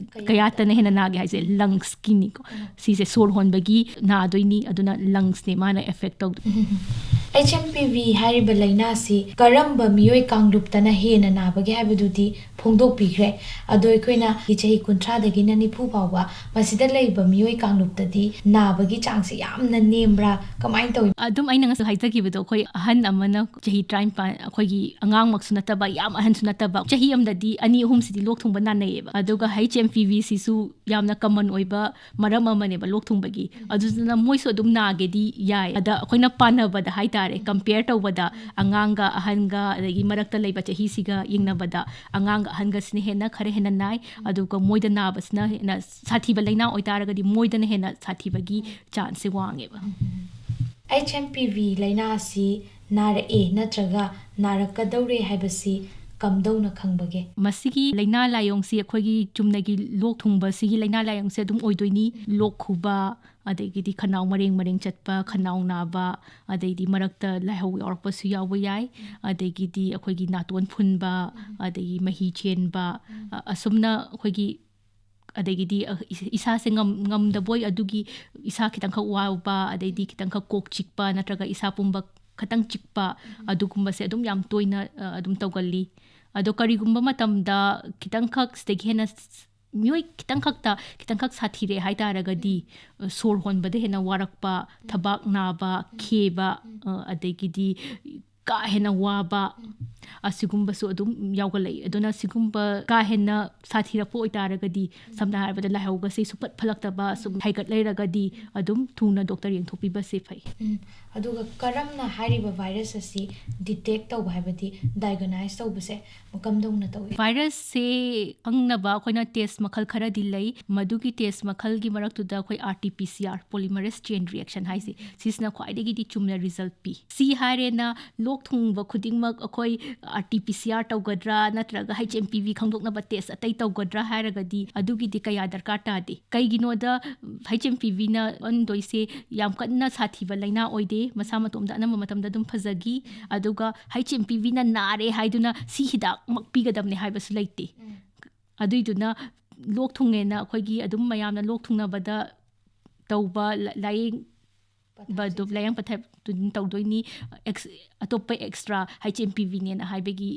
ꯀꯌꯥꯠꯇꯅ ꯍꯦꯟꯅ ꯅꯥꯒꯦ ꯍꯥꯏꯁꯦ lungs ꯀꯤꯅꯤꯀꯣ꯫ ꯁꯤꯁꯦ ꯁꯣꯔ ꯍꯣꯟꯕꯒꯤ ꯅꯥꯗꯣꯏꯅꯤ, ꯑꯗꯨꯅ lungs ꯅꯦ ꯃꯥꯅ affect ꯇꯧꯗꯣꯏ꯫ H M P V ꯍꯥꯏꯔꯤꯕ ꯂꯥꯏꯅꯥꯁꯤ ꯀꯔꯝꯕ ꯃꯤꯑꯣꯏ ꯀꯥꯡꯂꯨꯞꯇꯅ ꯍꯦꯟꯅ ꯅꯥꯕꯒꯦ ꯍꯥꯏꯕꯗꯨꯗꯤ ꯐꯣꯡꯗꯣꯛꯄꯤꯈ꯭ꯔꯦ꯫ ꯑꯗꯣ ꯑꯩꯈꯣꯏꯅ ꯆꯍꯤ ꯀꯨꯟꯊ꯭ꯔꯥꯗꯒꯤꯅ ꯅꯤꯐꯨ ꯐꯥꯎꯕ ꯃꯁꯤꯗ ꯂꯩꯕ ꯃꯤꯑꯣꯏ ꯀꯥꯡꯂꯨꯞꯇꯗꯤ ꯅꯥꯕꯒꯤ ꯆꯥꯡꯁꯤ ꯌꯥꯝꯅ ꯅꯦꯝꯕ꯭ꯔꯥ, ꯀꯃꯥꯏꯅ ꯇꯧꯏ? ꯑꯗꯨꯝ ꯑꯩꯅ ꯉꯁꯥꯏ ꯍꯥꯏꯖꯈꯤꯕꯗꯣ, ꯑꯩꯈꯣꯏ ꯑꯍꯟ ꯑꯃꯅ ꯆꯍꯤ ꯇꯔꯥꯅꯤꯄꯥꯟ, ꯑꯩꯈꯣꯏꯒꯤ ꯑꯉꯥꯡꯃꯛꯁꯨ ꯅꯠꯇꯕ, ꯌꯥꯝ ꯑꯍꯟꯁꯨ ꯅꯠꯇꯕ, ꯆꯍꯤ ꯑꯃꯗꯗꯤ ꯑꯅꯤ ꯑꯍꯨꯝꯁꯤꯗꯤ ꯂꯣꯛ ꯊꯨꯡꯕ ꯅꯥꯅꯩꯌꯦꯕ꯫ ꯑꯗꯨꯒ H M P V ꯁꯤꯁꯨ ꯌꯥꯝꯅ common ꯑꯣꯏꯕ ꯃꯔꯝ ꯑꯃꯅꯦꯕ ꯂꯣꯛ ꯊꯨꯡꯕꯒꯤ꯫ ꯑꯗꯨꯗꯨꯅ ꯃꯣꯏꯁꯨ ꯑꯗꯨꯝ ꯅꯥꯒꯦꯗꯤ ꯌꯥꯏ꯫ ꯑꯗ ꯑꯩꯈꯣꯏꯅ ꯄꯥꯟꯅꯕꯗ ꯍꯥꯏꯇꯥꯔꯦ, compare ꯇꯧꯕꯗ, ꯑꯉꯥꯡꯒ ꯑꯍꯟꯒ ꯑꯗꯒꯤ ꯃꯔꯛꯇ ꯂꯩꯕ ꯆꯍꯤꯁꯤꯒ ꯌꯦꯡꯅꯕꯗ, ꯑꯉꯥꯡꯒ ꯑꯍꯟꯒꯁꯤꯅ ꯍꯦꯟꯅ ꯈꯔ ꯍꯦꯟꯅ ꯅꯥꯏ꯫ ꯑꯗꯨꯒ ꯃꯣꯏꯗ ꯅꯥꯕꯁꯤꯅ ꯍꯦꯟꯅ ꯁꯥꯊꯤꯕ ꯂꯥꯏꯅꯥ ꯑꯣꯏꯇꯥꯔꯒꯗꯤ ꯃꯣꯏꯗꯅ ꯍꯦꯟꯅ ꯁꯥꯊꯤꯕꯒꯤ chance ꯁꯦ ꯋꯥꯡꯉꯦꯕ꯫ H M P V ꯂꯥꯏꯅꯥ ꯑꯁꯤ ꯅꯥꯔꯛꯑꯦ ꯅꯠꯇ꯭ꯔꯒ ꯅꯥꯔꯛꯀꯗꯧꯔꯦ ꯍꯥꯏꯕꯁꯤ ꯀꯝꯗꯧꯅ ꯈꯪꯕꯒꯦ? ꯃꯁꯤꯒꯤ ꯂꯥꯏꯅꯥ ꯂꯥꯏꯑꯣꯡꯁꯤ ꯑꯩꯈꯣꯏꯒꯤ ꯆꯨꯝꯅꯒꯤ ꯂꯣꯛ ꯊꯨꯡꯕꯁꯤꯒꯤ ꯂꯥꯏꯅꯥ ꯂꯥꯏꯑꯣꯡꯁꯦ ꯑꯗꯨꯝ ꯑꯣꯏꯗꯣꯏꯅꯤ꯫ ꯂꯣꯛ ꯈꯨꯕ, ꯑꯗꯒꯤꯗꯤ ꯈꯅꯥꯎ ꯃꯔꯦꯡ ꯃꯔꯦꯡ ꯆꯠꯄ, ꯈꯅꯥꯎ ꯅꯥꯕ, ꯑꯗꯩꯗꯤ ꯃꯔꯛꯇ ꯂꯥꯏꯍꯧ ꯌꯥꯎꯔꯛꯄꯁꯨ ꯌꯥꯎꯕ ꯌꯥꯏ, ꯑꯗꯒꯤꯗꯤ ꯑꯩꯈꯣꯏꯒꯤ ꯅꯥꯇꯣꯟ ꯐꯨꯟꯕ, ꯑꯗꯒꯤ ꯃꯍꯤ ꯆꯦꯟꯕ, ꯑ-, ꯑꯁꯨꯝꯅ ꯑꯩꯈꯣꯏꯒꯤ ꯑꯗꯒꯤꯗꯤ, ꯑ, ꯏꯁ-, ꯏꯁꯥꯁꯦ ꯉꯝ-, ꯉꯝꯗꯕꯣꯏ, ꯑꯗꯨꯒꯤ ꯏꯁꯥ ꯈꯤꯇꯪꯈꯛ ꯋꯥꯕ, ꯑꯗꯩꯗꯤ ꯈꯤꯇꯪꯈꯛ ꯀꯣꯛ ꯆꯤꯛꯄ, ꯅꯠꯇ꯭ꯔꯒ ꯏꯁꯥ ꯄꯨꯝꯕ ꯈꯤꯇꯪ ꯆꯤꯛꯄ, ꯑꯗꯨꯒꯨꯝꯕꯁꯦ ꯑꯗꯨꯝ ꯌꯥꯝ ꯇꯣꯏꯅ, ꯑ, ꯑꯗꯨꯝ ꯇꯧꯒꯜꯂꯤ꯫ ꯑꯗꯣ ꯀꯔꯤꯒꯨꯝꯕ ꯃꯇꯝꯗ ꯈꯤꯇꯪꯈꯛ ꯁꯤꯗꯒꯤ ꯍꯦꯟꯅ ꯁ-, ꯃꯤꯑꯣꯏ ꯈꯤꯇꯪꯈꯛꯇ, ꯈꯤꯇꯪꯈꯛ ꯁꯥꯊꯤꯔꯦ ꯍꯥꯏ ꯇꯥꯔꯒꯗꯤ, ꯑ, ꯁꯣꯔ ꯍꯣꯟꯕꯗ ꯍꯦꯟꯅ ꯋꯥꯔꯛꯄ, ꯊꯕꯥꯛ ꯅꯥꯕ, ꯈꯦꯕ, ꯑ, ꯑꯗꯒꯤꯗꯤ ꯀꯥ ꯍꯦꯟꯅ ꯋꯥꯕ, ꯑꯁꯤꯒꯨꯝꯕꯁꯨ ꯑꯗꯨꯝ ꯌꯥꯎꯒꯜꯂꯛꯏ꯫ ꯑꯗꯨꯅ ꯁꯤꯒꯨꯝꯕ ꯀꯥ ꯍꯦꯟꯅ ꯁꯥꯊꯤꯔꯛꯄ ꯑꯣꯏꯇꯥꯔꯒꯗꯤ, ꯁꯝꯅ ꯍꯥꯏꯔꯕꯗ ꯂꯥꯏꯍꯧꯒꯁꯤ ꯁꯨꯡꯐꯠ ꯐꯠꯂꯛꯇꯕ, ꯁꯨꯝ ꯍꯥꯏꯒꯠ ꯂꯩꯔꯒꯗꯤ, ꯑꯗꯨꯝ ꯊꯨꯅ ꯗꯣꯛꯇꯔ ꯌꯦꯡꯊꯣꯛꯄꯤꯕꯁꯤ ꯐꯩ꯫ ꯎꯝ꯫ ꯑꯗꯨꯒ ꯀꯔꯝꯅ ꯍꯥꯏꯔꯤꯕ ꯚꯥꯏꯔꯁ ꯑꯁꯤ ꯗꯤꯇꯦꯛ ꯇꯧꯕ, ꯍꯥꯏꯕꯗꯤ ꯗꯥꯏꯒꯅꯥꯏꯁ ꯇꯧꯕꯁꯦ ꯀꯝꯗꯧꯅ ꯇꯧꯏ? ꯚꯥꯏꯔꯁꯁꯦ ꯈꯪꯅꯕ ꯑꯩꯈꯣꯏꯅ ꯇꯦꯁ ꯃꯈꯜ ꯈꯔꯗꯤ ꯂꯩ꯫ ꯃꯗꯨꯒꯤ ꯇꯦꯁ ꯃꯈꯜꯒꯤ ꯃꯔꯛꯇꯨꯗ ꯑꯩꯈꯣꯏ R T P C R, polymerase chain reaction ꯍꯥꯏꯁꯦ, ꯁꯤꯁꯤꯅ ꯈ꯭ꯋꯥꯏꯗꯒꯤꯗꯤ ꯆꯨꯝꯅ ꯔꯤꯖꯜꯠ ꯄꯤ꯫ ꯁꯤ ꯍꯥꯏꯔꯦꯅ ꯂꯣꯛ ꯊꯨꯡꯕ ꯈꯨꯗꯤꯡꯃꯛ ꯑꯩꯈꯣꯏ R T P C R ꯇꯧꯒꯗ꯭ꯔꯥ, ꯅꯠꯇ꯭ꯔꯒ H M P V ꯈꯪꯗꯣꯛꯅꯕ ꯇꯦꯁ ꯑꯇꯩ ꯇꯧꯒꯗ꯭ꯔꯥ ꯍꯥꯏꯔꯒꯗꯤ, ꯑꯗꯨꯒꯤꯗꯤ ꯀꯌꯥ ꯗꯔꯀꯥꯔ ꯇꯥꯗꯦ꯫ ꯀꯩꯒꯤꯅꯣꯗ, H M P V ꯅ ꯑꯣꯟꯗꯣꯏꯁꯦ ꯌꯥꯝ ꯀꯟꯅ ꯁꯥꯊꯤꯕ ꯂꯥꯏꯅꯥ ꯑꯣꯏꯗꯦ, ꯃꯁꯥ ꯃꯇꯣꯝꯗ ꯑꯅꯝꯕ ꯃꯇꯝꯗ ꯑꯗꯨꯝ ꯐꯖꯈꯤ꯫ ꯑꯗꯨꯒ H M P V ꯅ ꯅꯥꯔꯦ ꯍꯥꯏꯗꯨꯅ ꯁꯤ ꯍꯤꯗꯥꯛꯃꯛ ꯄꯤꯒꯗꯕꯅꯦ ꯍꯥꯏꯕꯁꯨ ꯂꯩꯇꯦ꯫ ꯑꯗꯨꯏꯗꯨꯅ ꯂꯣꯛ ꯊꯨꯡꯉꯦꯅ ꯑꯩꯈꯣꯏꯒꯤ ꯑꯗꯨꯝ ꯃꯌꯥꯝꯅ ꯂꯣꯛ ꯊꯨꯡꯅꯕꯗ ꯇꯧꯕ ꯂ-, ꯂꯥꯏꯌꯦꯡ-, ꯕꯗꯨ, ꯂꯥꯏꯌꯦꯡ ꯄꯊꯥꯞꯇꯨ ꯑꯗꯨꯝ ꯇꯧꯗꯣꯏꯅꯤ꯫ ꯑꯦꯛꯁ-, ꯑꯇꯣꯞꯄ extra H M P V ꯅꯦꯅ ꯍꯥꯏꯕꯒꯤ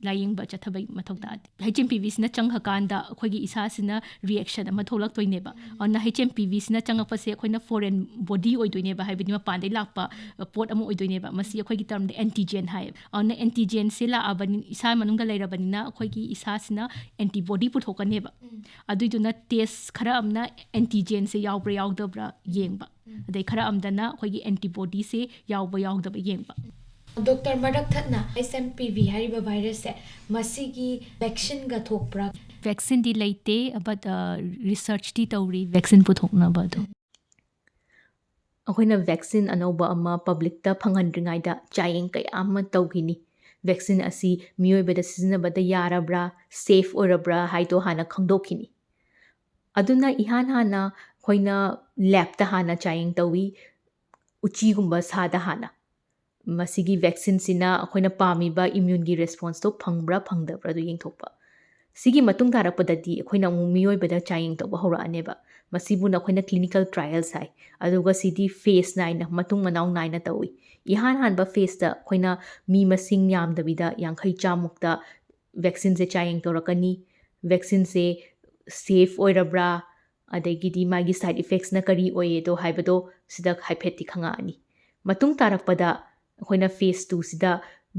ꯂꯥꯏꯌꯦꯡꯕ ꯆꯠꯊꯕꯒꯤ ꯃꯊꯧ ꯇꯥꯗꯦ꯫ H M P V ꯁꯤꯅ ꯆꯪꯈ꯭ꯔꯀꯥꯟꯗ ꯑꯩꯈꯣꯏꯒꯤ ꯏꯁꯥꯁꯤꯅ ꯔꯤꯌꯦꯛꯁꯟ ꯑꯃ ꯊꯣꯛꯂꯛꯇꯣꯏꯅꯦꯕ꯫ ꯑꯗꯨꯅ H M P V ꯁꯤꯅ ꯆꯪꯉꯛꯄꯁꯦ ꯑꯩꯈꯣꯏꯅ ꯐꯣꯔꯦꯟ ꯕꯣꯗꯤ ꯑꯣꯏꯗꯣꯏꯅꯦꯕ, ꯍꯥꯏꯕꯗꯤ ꯃꯄꯥꯟꯗꯩ ꯂꯥꯛꯄ, ꯑ, ꯄꯣꯠ ꯑꯃ ꯑꯣꯏꯗꯣꯏꯅꯦꯕ꯫ ꯃꯁꯤ ꯑꯩꯈꯣꯏꯒꯤ ꯇꯔꯝꯗ ꯑꯦꯟꯇꯤꯖꯦꯟ ꯍꯥꯏꯌꯦꯕ꯫ ꯑꯗꯨꯅ ꯑꯦꯟꯇꯤꯖꯦꯟꯁꯦ ꯂꯥꯛꯑꯕꯅꯤ, ꯏꯁꯥ ꯃꯅꯨꯡꯗ ꯂꯩꯔꯕꯅꯤꯅ ꯑꯩꯈꯣꯏꯒꯤ ꯏꯁꯥꯁꯤꯅ ꯑꯦꯟꯇꯤꯕꯣꯗꯤ ꯄꯨꯊꯣꯛꯀꯅꯦꯕ꯫ ꯑꯗꯨꯏꯗꯨꯅ ꯇꯦꯁ ꯈꯔ ꯑꯃꯅ ꯑꯦꯟꯇꯤꯖꯦꯟꯁꯦ ꯌꯥꯎꯕ꯭ꯔꯥ ꯌꯥꯎꯗꯕ꯭ꯔꯥ ꯌꯦꯡꯕ꯫ ꯑꯗꯩ ꯈꯔ ꯑꯃꯗꯅ ꯑꯩꯈꯣꯏꯒꯤ ꯑꯦꯟꯇꯤꯕꯣꯗꯤꯁꯦ ꯌꯥꯎꯕ ꯌꯥꯎꯗꯕ ꯌꯦꯡꯕ꯫ ꯗꯣꯛꯇꯔ, ꯃꯔꯛ ꯊꯠꯅ H M P V ꯍꯥꯏꯔꯤꯕ ꯚꯥꯏꯔꯁꯁꯦ ꯃꯁꯤꯒꯤ ꯚꯦꯛꯁꯤꯟꯒ ꯊꯣꯛꯄ꯭ꯔꯥ? ꯚꯦꯛꯁꯤꯟꯗꯤ ꯂꯩꯇꯦ, but, ꯑ, ꯔꯤꯁꯔꯆꯇꯤ ꯇꯧꯔꯤ ꯚꯦꯛꯁꯤꯟ ꯄꯨꯊꯣꯛꯅꯕ ꯑꯗꯣ꯫ ꯑꯩꯈꯣꯏꯅ ꯚꯦꯛꯁꯤꯟ ꯑꯅꯧꯕ ꯑꯃ ꯄꯕ꯭ꯂꯤꯛꯇ ꯐꯪꯍꯟꯗ꯭ꯔꯤꯉꯩꯗ ꯆꯥꯌꯦꯡ ꯀꯌꯥ ꯑꯃ ꯇꯧꯈꯤꯅꯤ꯫ ꯚꯦꯛꯁꯤꯟ ꯑꯁꯤ ꯃꯤꯑꯣꯏꯕꯗ ꯁꯤꯖꯤꯟꯅꯕꯗ ꯌꯥꯔꯕ꯭ꯔꯥ, ꯁꯦꯐ ꯑꯣꯏꯔꯕ꯭ꯔꯥ ꯍꯥꯏꯗꯣ ꯍꯥꯟꯅ ꯈꯪꯗꯣꯛꯈꯤꯅꯤ꯫ ꯑꯗꯨꯅ ꯏꯍꯥꯟ ꯍꯥꯟꯅ ꯑꯩꯈꯣꯏꯅ ꯂꯦꯕꯇ ꯍꯥꯟꯅ ꯆꯥꯌꯦꯡ ꯇꯧꯏ, ꯎꯆꯤꯒꯨꯝꯕ ꯁꯥꯗ ꯍꯥꯟꯅ꯫ ꯃꯁꯤꯒꯤ ꯚꯦꯛꯁꯤꯟꯁꯤꯅ ꯑꯩꯈꯣꯏꯅ ꯄꯥꯝꯃꯤꯕ ꯏꯃ꯭ꯌꯨꯟꯒꯤ ꯔꯦꯁꯄꯣꯟꯁꯇꯣ ꯐꯪꯕ꯭ꯔꯥ ꯐꯪꯗꯕ꯭ꯔꯥꯗꯣ ꯌꯦꯡꯊꯣꯛꯄ꯫ ꯁꯤꯒꯤ ꯃꯇꯨꯡ ꯇꯥꯔꯛꯄꯗꯗꯤ ꯑꯩꯈꯣꯏꯅ ꯑꯃꯨꯛ ꯃꯤꯑꯣꯏꯕꯗ ꯆꯥꯌꯦꯡ ꯇꯧꯕ ꯍꯧꯔꯛꯑꯅꯦꯕ꯫ ꯃꯁꯤꯕꯨꯅ ꯑꯩꯈꯣꯏꯅ clinical trials ꯍꯥꯏ꯫ ꯑꯗꯨꯒ ꯁꯤꯗꯤ phase ꯅꯥꯏꯅ, ꯃꯇꯨꯡ ꯃꯅꯥꯎ ꯅꯥꯏꯅ ꯇꯧꯏ꯫ ꯏꯍꯥꯟ ꯍꯥꯟꯕ phaseꯇ ꯑꯩꯈꯣꯏꯅ ꯃꯤ ꯃꯁꯤꯡ ꯌꯥꯝꯗꯕꯤꯗ ꯌꯥꯡꯈꯩ ꯆꯥꯃꯨꯛꯇ vaccineꯁꯦ ꯆꯥꯌꯦꯡ ꯇꯧꯔꯛꯀꯅꯤ꯫ Vaccineꯁꯦ safe ꯑꯣꯏꯔꯕ꯭ꯔꯥ, ꯑꯗꯒꯤꯗꯤ ꯃꯥꯒꯤ side effectsꯅ ꯀꯔꯤ ꯑꯣꯏꯌꯦꯗꯣ ꯍꯥꯏꯕꯗꯣ ꯁꯤꯗ ꯍꯥꯏꯐꯦꯠꯇꯤ ꯈꯪꯉꯛꯑꯅꯤ꯫ ꯃꯇꯨꯡ ꯇꯥꯔꯛꯄꯗ ꯑꯩꯈꯣꯏꯅ phase twoꯁꯤꯗ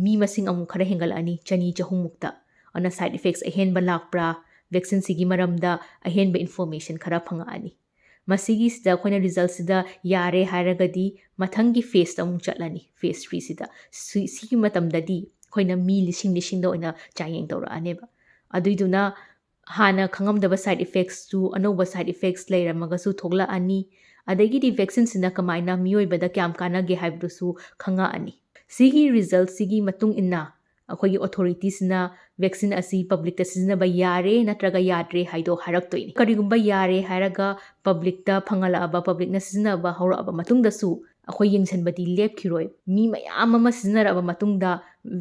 ꯃꯤ ꯃꯁꯤꯡ ꯑꯃꯨꯛ ꯈꯔ ꯍꯦꯟꯒꯠꯂꯛꯑꯅꯤ, ꯆꯅꯤ ꯆꯍꯨꯝꯃꯨꯛꯇ꯫ ꯑꯗꯨꯅ side effects ꯑꯍꯦꯟꯕ ꯂꯥꯛꯄ꯭ꯔꯥ, vaccineꯁꯤꯒꯤ ꯃꯔꯝꯗ ꯑꯍꯦꯟꯕ information ꯈꯔ ꯐꯪꯉꯛꯑꯅꯤ꯫ ꯃꯁꯤꯒꯤꯁꯤꯗ ꯑꯩꯈꯣꯏꯅ resultꯁꯤꯗ ꯌꯥꯔꯦ ꯍꯥꯏꯔꯒꯗꯤ ꯃꯊꯪꯒꯤ phaseꯇ ꯑꯃꯨꯛ ꯆꯠꯂꯅꯤ, phase threeꯁꯤꯗ꯫ ꯁꯤ-, ꯁꯤꯒꯤ ꯃꯇꯝꯗꯗꯤ ꯑꯩꯈꯣꯏꯅ ꯃꯤ ꯂꯤꯁꯤꯡ ꯂꯤꯁꯤꯡꯗ ꯑꯣꯏꯅ ꯆꯥꯌꯦꯡ ꯇꯧꯔꯛꯑꯅꯦꯕ꯫ ꯑꯗꯨꯏꯗꯨꯅ ꯍꯥꯟꯅ ꯈꯪꯉꯝꯗꯕ side effectsꯇꯨ ꯑꯅꯧꯕ side effects ꯂꯩꯔꯝꯃꯒꯁꯨ ꯊꯣꯛꯂꯛꯑꯅꯤ꯫ ꯑꯗꯒꯤꯗꯤ vaccineꯁꯤꯅ ꯀꯃꯥꯏꯅ ꯃꯤꯑꯣꯏꯕꯗ ꯀꯌꯥꯝ ꯀꯥꯟꯅꯒꯦ ꯍꯥꯏꯕꯗꯨꯁꯨ ꯈꯪꯉꯛꯑꯅꯤ꯫ ꯁꯤꯒꯤ resultꯁꯤꯒꯤ ꯃꯇꯨꯡ ꯏꯟꯅ ꯑꯩꯈꯣꯏꯒꯤ authorityꯁꯤꯅ vaccine ꯑꯁꯤ publicꯇ ꯁꯤꯖꯤꯟꯅꯕ ꯌꯥꯔꯦ ꯅꯠꯇ꯭ꯔꯒ ꯌꯥꯗ꯭ꯔꯦ ꯍꯥꯏꯗꯣ ꯍꯥꯏꯔꯛꯇꯣꯏꯅꯤ꯫ ꯀꯔꯤꯒꯨꯝꯕ ꯌꯥꯔꯦ ꯍꯥꯏꯔꯒ publicꯇ ꯐꯪꯍꯜꯂꯛꯑꯕ, publicꯅ ꯁꯤꯖꯤꯟꯅꯕ ꯍꯧꯔꯛꯑꯕ ꯃꯇꯨꯡꯗꯁꯨ ꯑꯩꯈꯣꯏ ꯌꯦꯡꯁꯤꯟꯕꯗꯤ ꯂꯦꯞꯈꯤꯔꯣꯏ꯫ ꯃꯤ ꯃꯌꯥꯝ ꯑꯃ ꯁꯤꯖꯤꯟꯅꯔꯛꯑꯕ ꯃꯇꯨꯡꯗ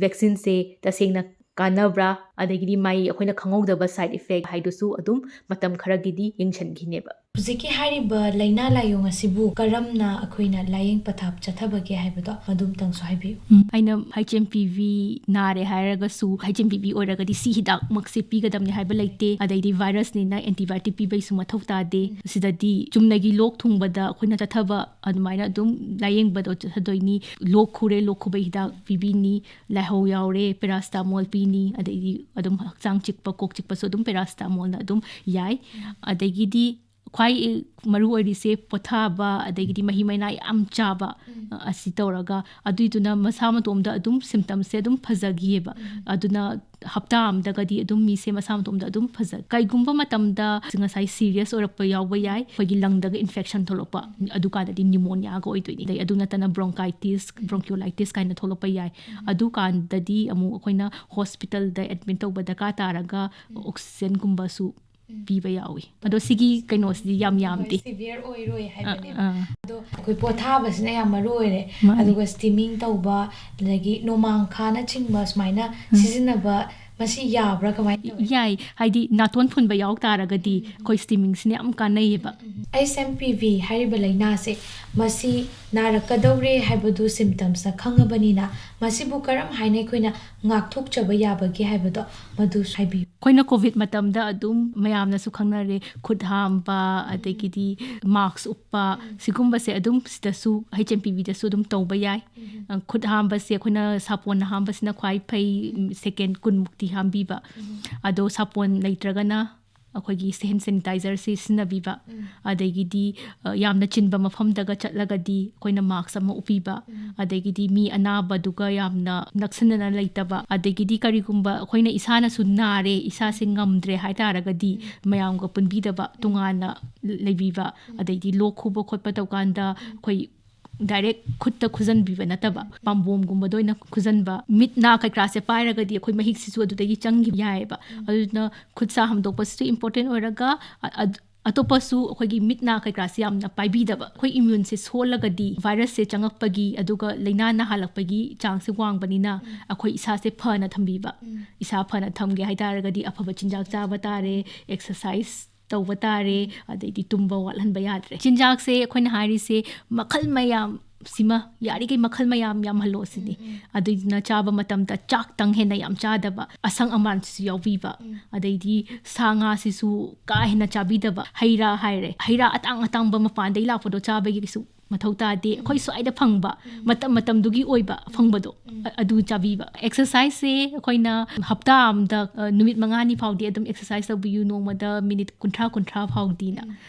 vaccineꯁꯦ ꯇꯁꯦꯡꯅ ꯀꯥꯟꯅꯕ꯭ꯔꯥ, ꯑꯗꯒꯤꯗꯤ ꯃꯥꯏ ꯑꯩꯈꯣꯏꯅ ꯈꯪꯍꯧꯗꯕ side effect ꯍꯥꯏꯗꯨꯁꯨ ꯑꯗꯨꯝ ꯃꯇꯝ ꯈꯔꯒꯤꯗꯤ ꯌꯦꯡꯁꯤꯟꯈꯤꯅꯦꯕ꯫ ꯍꯧꯖꯤꯛꯀꯤ ꯍꯥꯏꯔꯤꯕ ꯂꯥꯏꯅꯥ ꯂꯥꯏꯌꯣꯡ ꯑꯁꯤꯕꯨ ꯀꯔꯝꯅ ꯑꯩꯈꯣꯏꯅ ꯂꯥꯏꯌꯦꯡ ꯄꯊꯥꯞ ꯆꯠꯊꯕꯒꯦ ꯍꯥꯏꯕꯗꯣ ꯃꯗꯨꯝꯇꯪꯁꯨ ꯍꯥꯏꯕꯤꯌꯨ꯫ ꯎꯝ, ꯑꯩꯅ H M P V ꯅꯥꯔꯦ ꯍꯥꯏꯔꯒꯁꯨ, H M P V ꯑꯣꯏꯔꯒꯗꯤ ꯁꯤ ꯍꯤꯗꯥꯛꯃꯛꯁꯦ ꯄꯤꯒꯗꯕꯅꯤ ꯍꯥꯏꯕ ꯂꯩꯇꯦ꯫ ꯑꯗꯩꯗꯤ virusꯅꯤꯅ antibiotic ꯄꯤꯕꯩꯁꯨ ꯃꯊꯧ ꯇꯥꯗꯦ꯫ ꯁꯤꯗꯗꯤ ꯆꯨꯝꯅꯒꯤ ꯂꯣꯛ ꯊꯨꯡꯕꯗ ꯑꯩꯈꯣꯏꯅ ꯆꯠꯊꯕ ꯑꯗꯨꯃꯥꯏꯅ ꯑꯗꯨꯝ ꯂꯥꯏꯌꯦꯡꯕꯗꯣ ꯆꯠꯊꯗꯣꯏꯅꯤ꯫ ꯂꯣꯛ ꯈꯨꯔꯦ, ꯂꯣꯛ ꯈꯨꯕꯩ ꯍꯤꯗꯥꯛ ꯄꯤꯕꯤꯅꯤ, ꯂꯥꯏꯍꯧ ꯌꯥꯎꯔꯦ, paracetamol ꯄꯤꯅꯤ, ꯑꯗꯩꯗꯤ ꯑꯗꯨꯝ ꯍꯛꯆꯥꯡ ꯆꯤꯛꯄ, ꯀꯣꯛ ꯆꯤꯛꯄꯁꯨ ꯑꯗꯨꯝ paracetamolꯅ ꯑꯗꯨꯝ ꯌꯥꯏ꯫ ꯑꯗꯒꯤꯗꯤ ꯈ꯭ꯋꯥꯏ ꯃꯔꯨ ꯑꯣꯏꯔꯤꯁꯦ ꯄꯣꯊꯥꯕ, ꯑꯗꯒꯤꯗꯤ ꯃꯍꯤ ꯃꯅꯥꯏ ꯌꯥꯝ ꯆꯥꯕ, ꯑꯁꯤ ꯇꯧꯔꯒ ꯑꯗꯨꯏꯗꯨꯅ ꯃꯁꯥ ꯃꯇꯣꯝꯗ ꯑꯗꯨꯝ symptomsꯁꯦ ꯑꯗꯨꯝ ꯐꯖꯈꯤꯑꯕ꯫ ꯑꯗꯨꯅ ꯍꯞꯇꯥ ꯑꯃꯗꯒꯗꯤ ꯑꯗꯨꯝ ꯃꯤꯁꯦ ꯃꯁꯥ ꯃꯇꯣꯝꯗ ꯑꯗꯨꯝ ꯐꯖ-, ꯀꯩꯒꯨꯝꯕ ꯃꯇꯝꯗ ꯉꯁꯥꯏ serious ꯑꯣꯏꯔꯛꯄ ꯌꯥꯎꯕ ꯌꯥꯏ, ꯑꯩꯈꯣꯏꯒꯤ lungꯗꯒ infection ꯊꯣꯛꯂꯛꯄ, ꯑꯗꯨꯀꯥꯟꯗꯗꯤ pneumoniaꯒ ꯑꯣꯏꯗꯣꯏꯅꯤ꯫ ꯑꯗꯩ ꯑꯗꯨ ꯅꯠꯇꯅ bronchitis, bronchiolitis ꯀꯥꯏꯅ ꯊꯣꯛꯂꯛꯄ ꯌꯥꯏ꯫ ꯑꯗꯨꯀꯥꯟꯗꯗꯤ ꯑꯃꯨꯛ ꯑꯩꯈꯣꯏꯅ hospitalꯗ admit ꯇꯧꯕ ꯗꯔꯀꯥꯔ ꯇꯥꯔꯒ oxygenꯒꯨꯝꯕꯁꯨ ꯄꯤꯕ ꯌꯥꯎꯏ꯫ ꯑꯗꯣ ꯁꯤꯒꯤ ꯀꯩꯅꯣꯁꯤꯗꯤ ꯌꯥꯝ ꯌꯥꯝꯗꯦ꯫ Severe ꯑꯣꯏꯔꯣꯏ ꯍꯥꯏꯕꯅꯦꯕ꯫ ꯑꯥ, ꯑꯥ꯫ ꯑꯗꯣ ꯑꯩꯈꯣꯏ ꯄꯣꯊꯥꯕꯁꯤꯅ ꯌꯥꯝ ꯃꯔꯨ ꯑꯣꯏꯔꯦ꯫ ꯃꯥꯅꯤ꯫ ꯑꯗꯨꯒ steaming ꯇꯧꯕ, ꯑꯗꯒꯤ ꯅꯣꯡꯃꯥꯡꯈꯥꯅꯆꯤꯡꯕ ꯁꯨꯃꯥꯏꯅ ꯁꯤꯖꯤꯟꯅꯕ ꯃꯁꯤ ꯌꯥꯕ꯭ꯔꯥ, ꯀꯃꯥꯏꯅ ꯇꯧꯋꯤ? ꯌꯥꯏ, ꯍꯥꯏꯗꯤ ꯅꯥꯇꯣꯟ ꯐꯨꯟꯕ ꯌꯥꯎ ꯇꯥꯔꯒꯗꯤ ꯑꯩꯈꯣꯏ ꯁ꯭ꯇꯤꯃꯤꯡꯁꯤꯅ ꯌꯥꯝ ꯀꯥꯟꯅꯩꯌꯦꯕ꯫ H M P V ꯍꯥꯏꯔꯤꯕ ꯂꯥꯏꯅꯥꯁꯦ, ꯃꯁꯤ ꯅꯥꯔꯛꯀꯗꯧꯔꯦ ꯍꯥꯏꯕꯗꯨ ꯁꯤꯝꯇꯝꯁꯅ ꯈꯪꯉꯕꯅꯤꯅ, ꯃꯁꯤꯕꯨ ꯀꯔꯝ ꯍꯥꯏꯅ ꯑꯩꯈꯣꯏꯅ ꯉꯥꯛꯊꯣꯛꯆꯕ ꯌꯥꯕꯒꯦ ꯍꯥꯏꯕꯗꯣ ꯃꯗꯨꯁꯨ ꯍꯥꯏꯕꯤꯌꯨ꯫ ꯑꯩꯈꯣꯏꯅ ꯀꯣꯚꯤꯗ ꯃꯇꯝꯗ ꯑꯗꯨꯝ ꯃꯌꯥꯝꯅꯁꯨ ꯈꯪꯅꯔꯦ, ꯈꯨꯠ ꯍꯥꯝꯕ, ꯑꯗꯒꯤꯗꯤ ꯃꯥꯛꯁ ꯎꯞꯄ, ꯁꯤꯒꯨꯝꯕꯁꯦ ꯑꯗꯨꯝ ꯁꯤꯗꯁꯨ, H M P Vꯗꯁꯨ ꯑꯗꯨꯝ ꯇꯧꯕ ꯌꯥꯏ꯫ ꯑ, ꯈꯨꯠ ꯍꯥꯝꯕꯁꯦ ꯑꯩꯈꯣꯏꯅ ꯁꯥꯄꯣꯟꯅ ꯍꯥꯝꯕꯁꯤꯅ ꯈ꯭ꯋꯥꯏ ꯐꯩ, ꯁꯦꯀꯦꯟ ꯀꯨꯟꯃꯨꯛꯇꯤ ꯍꯥꯝꯕꯤꯕ꯫ ꯑꯗꯣ ꯁꯥꯄꯣꯟ ꯂꯩꯇ꯭ꯔꯒꯅ ꯑꯩꯈꯣꯏꯒꯤ ꯍꯦꯟ ꯁꯦꯅꯤꯇꯥꯏꯖꯔꯁꯤ ꯁꯤꯖꯤꯟꯅꯕꯤꯕ꯫ ꯑꯗꯒꯤꯗꯤ, ꯑ, ꯌꯥꯝꯅ ꯆꯤꯟꯕ ꯃꯐꯝꯗꯒ ꯆꯠꯂꯒꯗꯤ ꯑꯩꯈꯣꯏꯅ ꯃꯥꯛꯁ ꯑꯃ ꯎꯞꯄꯤꯕ꯫ ꯑꯗꯒꯤꯗꯤ ꯃꯤ ꯑꯅꯥꯕꯗꯨꯒ ꯌꯥꯝꯅ ꯅꯛꯁꯤꯟꯅꯅ ꯂꯩꯇꯕ꯫ ꯑꯗꯒꯤꯗꯤ ꯀꯔꯤꯒꯨꯝꯕ ꯑꯩꯈꯣꯏꯅ ꯏꯁꯥꯅꯁꯨ ꯅꯥꯔꯦ, ꯏꯁꯥꯁꯦ ꯉꯝꯗ꯭ꯔꯦ ꯍꯥꯏ ꯇꯥꯔꯒꯗꯤ ꯃꯌꯥꯝꯒ ꯄꯨꯟꯕꯤꯗꯕ, ꯇꯣꯉꯥꯟꯅ ꯂꯩꯕꯤꯕ꯫ ꯑꯗꯩꯗꯤ ꯂꯣꯛ ꯈꯨꯕ ꯈꯣꯠꯄ ꯇꯧꯀꯥꯟꯗ ꯑꯩꯈꯣꯏ ꯗꯥꯏꯔꯦꯛ ꯈꯨꯠꯇ ꯈꯨꯖꯟꯕꯤꯕ ꯅꯠꯇꯕ, ꯄꯥꯝꯕꯣꯝꯒꯨꯝꯕꯗ ꯑꯣꯏꯅ ꯈꯨꯖꯟꯕ꯫ ꯃꯤꯠ ꯅꯥ ꯀꯩꯀꯥꯁꯦ ꯄꯥꯏꯔꯒꯗꯤ ꯑꯩꯈꯣꯏ ꯃꯍꯤꯛꯁꯤꯁꯨ ꯑꯗꯨꯗꯒꯤ ꯆꯪꯈꯤꯕ ꯌꯥꯏꯑꯕ꯫ ꯑꯗꯨꯅ ꯈꯨꯠ ꯁꯥ ꯍꯥꯝꯗꯣꯛꯄꯁꯤꯁꯨ ꯏꯝꯄꯣꯔꯇꯦꯟ ꯑꯣꯏꯔꯒ, ꯑ-, ꯑ-, ꯑꯇꯣꯞꯄꯁꯨ ꯑꯩꯈꯣꯏꯒꯤ ꯃꯤꯠ ꯅꯥ ꯀꯩꯀꯥꯁꯦ ꯌꯥꯝꯅ ꯄꯥꯏꯕꯤꯗꯕ꯫ ꯑꯩꯈꯣꯏ ꯏꯃ꯭ꯌꯨꯟꯁꯦ ꯁꯣꯜꯂꯒꯗꯤ ꯚꯥꯏꯔꯁꯁꯦ ꯆꯪꯉꯛꯄꯒꯤ, ꯑꯗꯨꯒ ꯂꯥꯏꯅꯥ ꯅꯥꯍꯜꯂꯛꯄꯒꯤ ꯆꯥꯡꯁꯦ ꯋꯥꯡꯕꯅꯤꯅ, ꯑꯩꯈꯣꯏ ꯏꯁꯥꯁꯦ ꯐꯅ ꯊꯝꯕꯤꯕ꯫ ꯏꯁꯥ ꯐꯅ ꯊꯝꯒꯦ ꯍꯥꯏ ꯇꯥꯔꯒꯗꯤ ꯑꯐꯕ ꯆꯤꯟꯖꯥꯛ ꯆꯥꯕ ꯇꯥꯔꯦ, ꯑꯦꯛꯁꯔꯁꯥꯏꯁ ꯇꯧꯕ ꯇꯥꯔꯦ, ꯑꯗꯩꯗꯤ ꯇꯨꯝꯕ ꯋꯥꯠꯍꯟꯕ ꯌꯥꯗ꯭ꯔꯦ꯫ ꯆꯤꯟꯖꯥꯛꯁꯦ ꯑꯩꯈꯣꯏꯅ ꯍꯥꯏꯔꯤꯁꯦ ꯃꯈꯜ ꯃꯌꯥꯝ ꯁꯤꯃ, ꯌꯥꯔꯤꯈꯩ ꯃꯈꯜ ꯃꯌꯥꯝ ꯌꯥꯝꯍꯜꯂꯣ ꯁꯤꯅꯤ꯫ ꯑꯗꯨꯗꯨꯅ ꯆꯥꯕ ꯃꯇꯝꯗ ꯆꯥꯛꯇꯪ ꯍꯦꯟꯅ ꯌꯥꯝ ꯆꯥꯗꯕ, ꯑꯁꯪ ꯑꯃꯥꯟꯁꯤꯁꯨ ꯌꯥꯎꯕꯤꯕ, ꯑꯗꯩꯗꯤ ꯁꯥ ꯉꯥꯁꯤꯁꯨ ꯀꯥ ꯍꯦꯟꯅ ꯆꯥꯕꯤꯗꯕ, ꯍꯩ ꯔꯥ ꯍꯥꯏꯔꯦ, ꯍꯩ ꯔꯥ ꯑꯇꯥꯡ ꯑꯇꯥꯡꯕ ꯃꯄꯥꯟꯗꯩ ꯂꯥꯛꯄꯗꯣ ꯆꯥꯕꯒꯤ ꯀꯩꯁꯨ ꯃꯊꯧ ꯇꯥꯗꯦ꯫ ꯑꯩꯈꯣꯏ ꯁ꯭ꯋꯥꯏꯗ ꯐꯪꯕ, ꯃꯇꯝ ꯃꯇꯝꯗꯨꯒꯤ ꯑꯣꯏꯕ ꯐꯪꯕꯗꯣ, ꯑ-, ꯑꯗꯨ ꯆꯥꯕꯤꯕ꯫ ꯑꯦꯛꯁꯔꯁꯥꯏꯁꯁꯦ ꯑꯩꯈꯣꯏꯅ ꯍꯞꯇꯥ ꯑꯃꯗ, ꯑ, ꯅꯨꯃꯤꯠ ꯃꯉꯥꯅꯤ ꯐꯥꯎꯗꯤ ꯑꯗꯨꯝ ꯑꯦꯛꯁꯔꯁꯥꯏꯁ ꯇꯧꯕꯤꯌꯨ, ꯅꯣꯡꯃꯗ ꯃꯤꯅꯤꯠ ꯀꯨꯟꯊ꯭ꯔꯥ, ꯀꯨꯟꯊ꯭ꯔꯥ ꯐꯥꯎꯗꯤꯅ꯫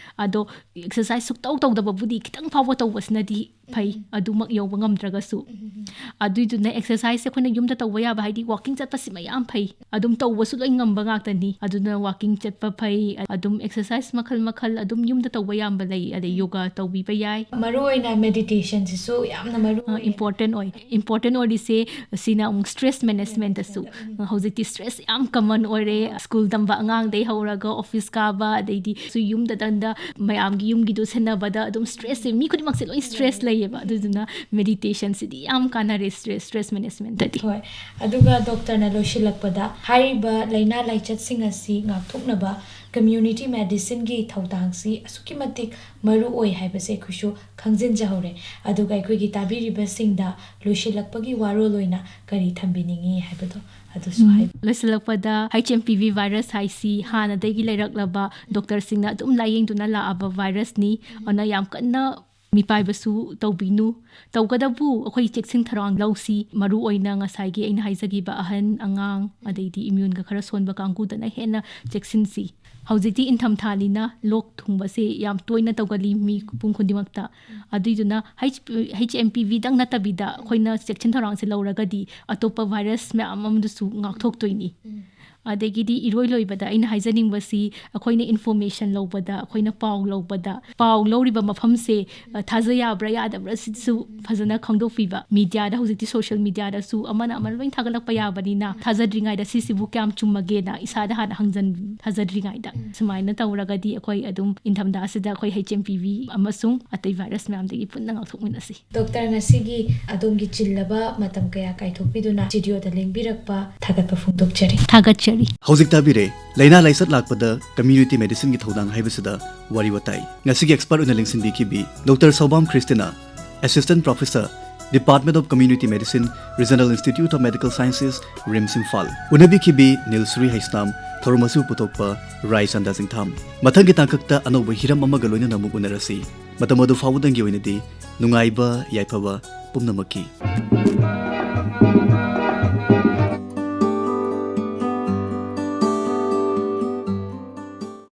ꯑꯗꯣ ꯑꯦꯛꯁꯔꯁꯥꯏꯁ ꯁꯨꯛꯇꯧ ꯇꯧꯗꯕꯕꯨꯗꯤ ꯈꯤꯇꯪ ꯐꯥꯎꯕ ꯇꯧꯕꯁꯤꯅꯗꯤ ꯐꯩ, ꯑꯗꯨꯃꯛ ꯌꯧꯕ ꯉꯝꯗ꯭ꯔꯒꯁꯨ꯫ ꯑꯗꯨꯏꯗꯨꯅ ꯑꯦꯛꯁꯔꯁꯥꯏꯁꯁꯦ ꯑꯩꯈꯣꯏꯅ ꯌꯨꯝꯗ ꯇꯧꯕ ꯌꯥꯕ, ꯍꯥꯏꯗꯤ ꯋꯥꯀꯤꯡ ꯆꯠꯄꯁꯤꯃ ꯌꯥꯝ ꯐꯩ꯫ ꯑꯗꯨꯝ ꯇꯧꯕꯁꯨ ꯂꯣꯏ ꯉꯝꯕ ꯉꯥꯛꯇꯅꯤ꯫ ꯑꯗꯨꯅ ꯋꯥꯀꯤꯡ ꯆꯠꯄ ꯐꯩ, ꯑꯗꯨꯝ ꯑꯦꯛꯁꯔꯁꯥꯏꯁ ꯃꯈꯜ ꯃꯈꯜ ꯑꯗꯨꯝ ꯌꯨꯝꯗ ꯇꯧꯕ ꯌꯥꯕ ꯂꯩ, ꯑꯗꯩ ꯌꯣꯒꯥ ꯇꯧꯕꯤꯕ ꯌꯥꯏ꯫ ꯃꯔꯨ ꯑꯣꯏꯅ ꯃꯦꯗꯤꯇꯦꯁꯟꯁꯤꯁꯨ ꯌꯥꯝꯅ ꯃꯔꯨ ꯑꯣꯏ꯫ ꯏꯝꯄꯣꯔꯇꯦꯟ ꯑꯣꯏ꯫ ꯏꯝꯄꯣꯔꯇꯦꯟ ꯑꯣꯏꯔꯤꯁꯦ ꯁꯤꯅ ꯑꯃꯨꯛ ꯁ꯭ꯇ꯭ꯔꯦꯁ ꯃꯦꯅꯦꯖꯃꯦꯟꯇꯁꯨ꯫ ꯍꯧꯖꯤꯛꯇꯤ ꯁ꯭ꯇ꯭ꯔꯦꯁ ꯌꯥꯝ ꯀꯃꯟ ꯑꯣꯏꯔꯦ꯫ ꯁ꯭ꯀꯨꯜ ꯇꯝꯕ ꯑꯉꯥꯡꯗꯩ ꯍꯧꯔꯒ ꯑꯣꯐꯤꯁ ꯀꯥꯕ, ꯑꯗꯩꯗꯤ ꯁꯨ ꯌꯨꯝꯗ ꯗꯟꯗ ꯃꯌꯥꯝꯒꯤ ꯌꯨꯝꯒꯤꯗꯣ ꯁꯦꯟꯅꯕꯗ ꯑꯗꯨꯝ ꯁ꯭ꯇ꯭ꯔꯦꯁꯁꯦ, ꯃꯤ ꯈꯨꯗꯤꯡꯃꯛꯁꯦ ꯂꯣꯏ ꯁ꯭ꯇ꯭ꯔꯦꯁ ꯂꯩ꯫ ꯂꯩꯌꯦꯕ꯫ ꯑꯗꯨꯗꯨꯅ ꯃꯦꯗꯤꯇꯦꯁꯟꯁꯤꯗꯤ ꯌꯥꯝ ꯀꯥꯟꯅꯔꯦ ꯁ꯭ꯇ꯭ꯔꯦꯁ ꯁ꯭ꯇ꯭ꯔꯦꯁ ꯃꯦꯅꯦꯖꯃꯦꯟꯇꯗꯤ꯫ ꯍꯣꯏ, ꯑꯗꯨꯒ ꯗꯣꯛꯇꯔꯅ ꯂꯣꯏꯁꯤꯜꯂꯛꯄꯗ, ꯍꯥꯏꯔꯤꯕ ꯂꯥꯏꯅꯥ ꯂꯥꯏꯆꯠꯁꯤꯡ ꯑꯁꯤ ꯉꯥꯛꯊꯣꯛꯅꯕ ꯀꯝꯃ꯭ꯌꯨꯅꯤꯇꯤ ꯃꯦꯗꯤꯁꯤꯟꯒꯤ ꯊꯧꯗꯥꯡꯁꯤ ꯑꯁꯨꯛꯀꯤ ꯃꯇꯤꯛ ꯃꯔꯨ ꯑꯣꯏ ꯍꯥꯏꯕꯁꯦ ꯑꯩꯈꯣꯏꯁꯨ ꯈꯪꯖꯤꯟꯖꯍꯧꯔꯦ꯫ ꯑꯗꯨꯒ ꯑꯩꯈꯣꯏꯒꯤ ꯇꯥꯕꯤꯔꯤꯕꯁꯤꯡꯗ ꯂꯣꯏꯁꯤꯜꯂꯛꯄꯒꯤ ꯋꯥꯔꯣꯜ ꯑꯣꯏꯅ ꯀꯔꯤ ꯊꯝꯕꯤꯅꯤꯡꯉꯤ ꯍꯥꯏꯕꯗꯣ ꯑꯗꯨꯁꯨ ꯍꯥꯏꯕꯤꯌꯨ꯫ ꯂꯣꯏꯁꯤꯜꯂꯛꯄꯗ, H M P V virus ꯍꯥꯏꯁꯤ ꯍꯥꯟꯅꯗꯒꯤ ꯂꯩꯔꯛꯂꯕ, ꯗꯣꯛꯇꯔꯁꯤꯡꯅ ꯑꯗꯨꯝ ꯂꯥꯏꯌꯦꯡꯗꯨꯅ ꯂꯥꯛꯑꯕ ꯚꯥꯏꯔꯁꯅꯤ꯫ ꯑꯗꯨꯅ ꯌꯥꯝ ꯀꯟꯅ ꯃꯤꯄꯥꯏꯕꯁꯨ ꯇꯧꯕꯤꯅꯨ꯫ ꯇꯧꯒꯗꯕꯨ ꯑꯩꯈꯣꯏ ꯆꯦꯛꯁꯤꯟ ꯊꯧꯔꯥꯡ ꯂꯧꯁꯤ꯫ ꯃꯔꯨ ꯑꯣꯏꯅ ꯉꯁꯥꯏꯒꯤ ꯑꯩꯅ ꯍꯥꯏꯖꯈꯤꯕ ꯑꯍꯟ, ꯑꯉꯥꯡ, ꯑꯗꯩꯗꯤ ꯏꯃ꯭ꯌꯨꯟꯒ ꯈꯔ ꯁꯣꯟꯕ ꯀꯥꯡꯕꯨꯗꯅ ꯍꯦꯟꯅ ꯆꯦꯛꯁꯤꯟꯁꯤ꯫ ꯍꯧꯖꯤꯛꯇꯤ ꯏꯪꯊꯝꯊꯥꯅꯤꯅ ꯂꯣꯛ ꯊꯨꯡꯕꯁꯦ ꯌꯥꯝ ꯇꯣꯏꯅ ꯇꯧꯒꯜꯂꯤ ꯃꯤꯄꯨꯝ ꯈꯨꯗꯤꯡꯃꯛꯇ꯫ ꯑꯗꯨꯏꯗꯨꯅ ꯍꯩꯆ ꯑꯦꯝ ꯄꯤ ꯚꯤꯗꯪ ꯅꯠꯇꯕꯤꯗ ꯑꯩꯈꯣꯏꯅ ꯆꯦꯛꯁꯤꯟ ꯊꯧꯔꯥꯡꯁꯦ ꯂꯧꯔꯒꯗꯤ ꯑꯇꯣꯞꯄ ꯚꯥꯏꯔꯁ ꯃꯌꯥꯝ ꯑꯃꯗꯨꯁꯨ ꯉꯥꯛꯊꯣꯛꯇꯣꯏꯅꯤ꯫ ꯑꯗꯒꯤꯗꯤ ꯏꯔꯣꯏ ꯂꯣꯏꯕꯗ ꯑꯩꯅ ꯍꯥꯏꯖꯅꯤꯡꯕꯁꯤ, ꯑꯩꯈꯣꯏꯅ ꯏꯟꯐꯣꯔꯃꯦꯁꯟ ꯂꯧꯕꯗ, ꯑꯩꯈꯣꯏꯅ ꯄꯥꯎ ꯂꯧꯕꯗ, ꯄꯥꯎ ꯂꯧꯔꯤꯕ ꯃꯐꯝꯁꯦ, ꯑ, ꯊꯥꯖ ꯌꯥꯕ꯭ꯔꯥ ꯌꯥꯗꯕ꯭ꯔꯥ ꯁꯤꯁꯨ ꯐꯖꯅ ꯈꯪꯗꯣꯛꯄꯤꯕ꯫ ꯃꯤꯗꯤꯌꯥꯗ ꯍꯧꯖꯤꯛꯇꯤ ꯁꯣꯁꯤꯌꯦꯜ ꯃꯤꯗꯤꯌꯥꯗꯁꯨ ꯑꯃꯅ ꯑꯃꯅ ꯂꯣꯏ ꯊꯥꯒꯠꯂꯛꯄ ꯌꯥꯕꯅꯤꯅ, ꯊꯥꯖꯗ꯭ꯔꯤꯉꯩꯗ ꯁꯤꯁꯤꯕꯨ ꯀꯌꯥꯝ ꯆꯨꯝꯃꯒꯦꯅ ꯏꯁꯥꯗ ꯍꯥꯟꯅ ꯍꯪꯖꯟ-, ꯊꯥꯖꯗ꯭ꯔꯤꯉꯩꯗ꯫ ꯁꯨꯃꯥꯏꯅ ꯇꯧꯔꯒꯗꯤ ꯑꯩꯈꯣꯏ ꯑꯗꯨꯝ ꯏꯪꯊꯝꯊꯥ ꯑꯁꯤꯗ ꯑꯩꯈꯣꯏ ꯍꯩꯆ ꯑꯦꯝ ꯄꯤ ꯚꯤ ꯑꯃꯁꯨꯡ ꯑꯇꯩ ꯚꯥꯏꯔꯁ ꯃꯌꯥꯝꯗꯒꯤ ꯄꯨꯟꯅ ꯉꯥꯛꯊꯣꯛꯃꯤꯟꯅꯁꯤ꯫ ꯗꯣꯛꯇꯔ, ꯉꯁꯤꯒꯤ ꯑꯗꯣꯝꯒꯤ ꯆꯤꯜꯂꯕ ꯃꯇꯝ ꯀꯌꯥ ꯀꯥꯏꯊꯣꯛꯄꯤꯗꯨꯅ ꯁ꯭ꯇꯨꯗꯤꯑꯣꯗ ꯂꯦꯡꯕꯤꯔꯛꯄ ꯊꯥꯒꯠꯄ ꯐꯣꯡꯗꯣꯛꯆꯔꯤ꯫ ꯊꯥꯒꯠꯆꯔꯤ꯫ ꯍꯧꯖꯤꯛ ꯇꯥꯕꯤꯔꯦ, ꯂꯥꯏꯅꯥ ꯂꯥꯏꯆꯠ ꯂꯥꯛꯄꯗ ꯀꯝꯃ꯭ꯌꯨꯅꯤꯇꯤ ꯃꯦꯗꯤꯁꯤꯟꯒꯤ ꯊꯧꯗꯥꯡ ꯍꯥꯏꯕꯁꯤꯗ ꯋꯥꯔꯤ ꯋꯥꯇꯥꯏ꯫ ꯉꯁꯤꯒꯤ ꯑꯦꯛꯁꯄꯔꯠ ꯑꯣꯏꯅ ꯂꯦꯡꯁꯤꯟꯕꯤꯈꯤꯕꯤ doctor Soubam Christina, assistant professor, Department of Community Medicine, Regional Institute of Medical Sciences, RIMS Imphal. ꯎꯅꯕꯤꯈꯤꯕꯤ ꯅꯤꯜꯁ꯭ꯔꯤ ꯍꯩꯁꯅꯥꯝ, ꯊꯧꯔꯝ ꯑꯁꯤꯕꯨ ꯄꯨꯊꯣꯛꯄ ꯔꯥꯏꯆꯟꯗ ꯆꯤꯡꯊꯥꯝ꯫ ꯃꯊꯪꯒꯤ ꯇꯥꯡꯀꯛꯇ ꯑꯅꯧꯕ ꯍꯤꯔꯝ ꯑꯃꯒ ꯂꯣꯏꯅꯅ ꯑꯃꯨꯛ ꯎꯅꯔꯁꯤ꯫ ꯃꯇꯝ ꯑꯗꯨ ꯐꯥꯎꯕꯗꯪꯒꯤ ꯑꯣꯏꯅꯗꯤ ꯅꯨꯡꯉꯥꯏꯕ ꯌꯥꯏꯐꯕ ꯄꯨꯝꯅꯃꯛꯀꯤ꯫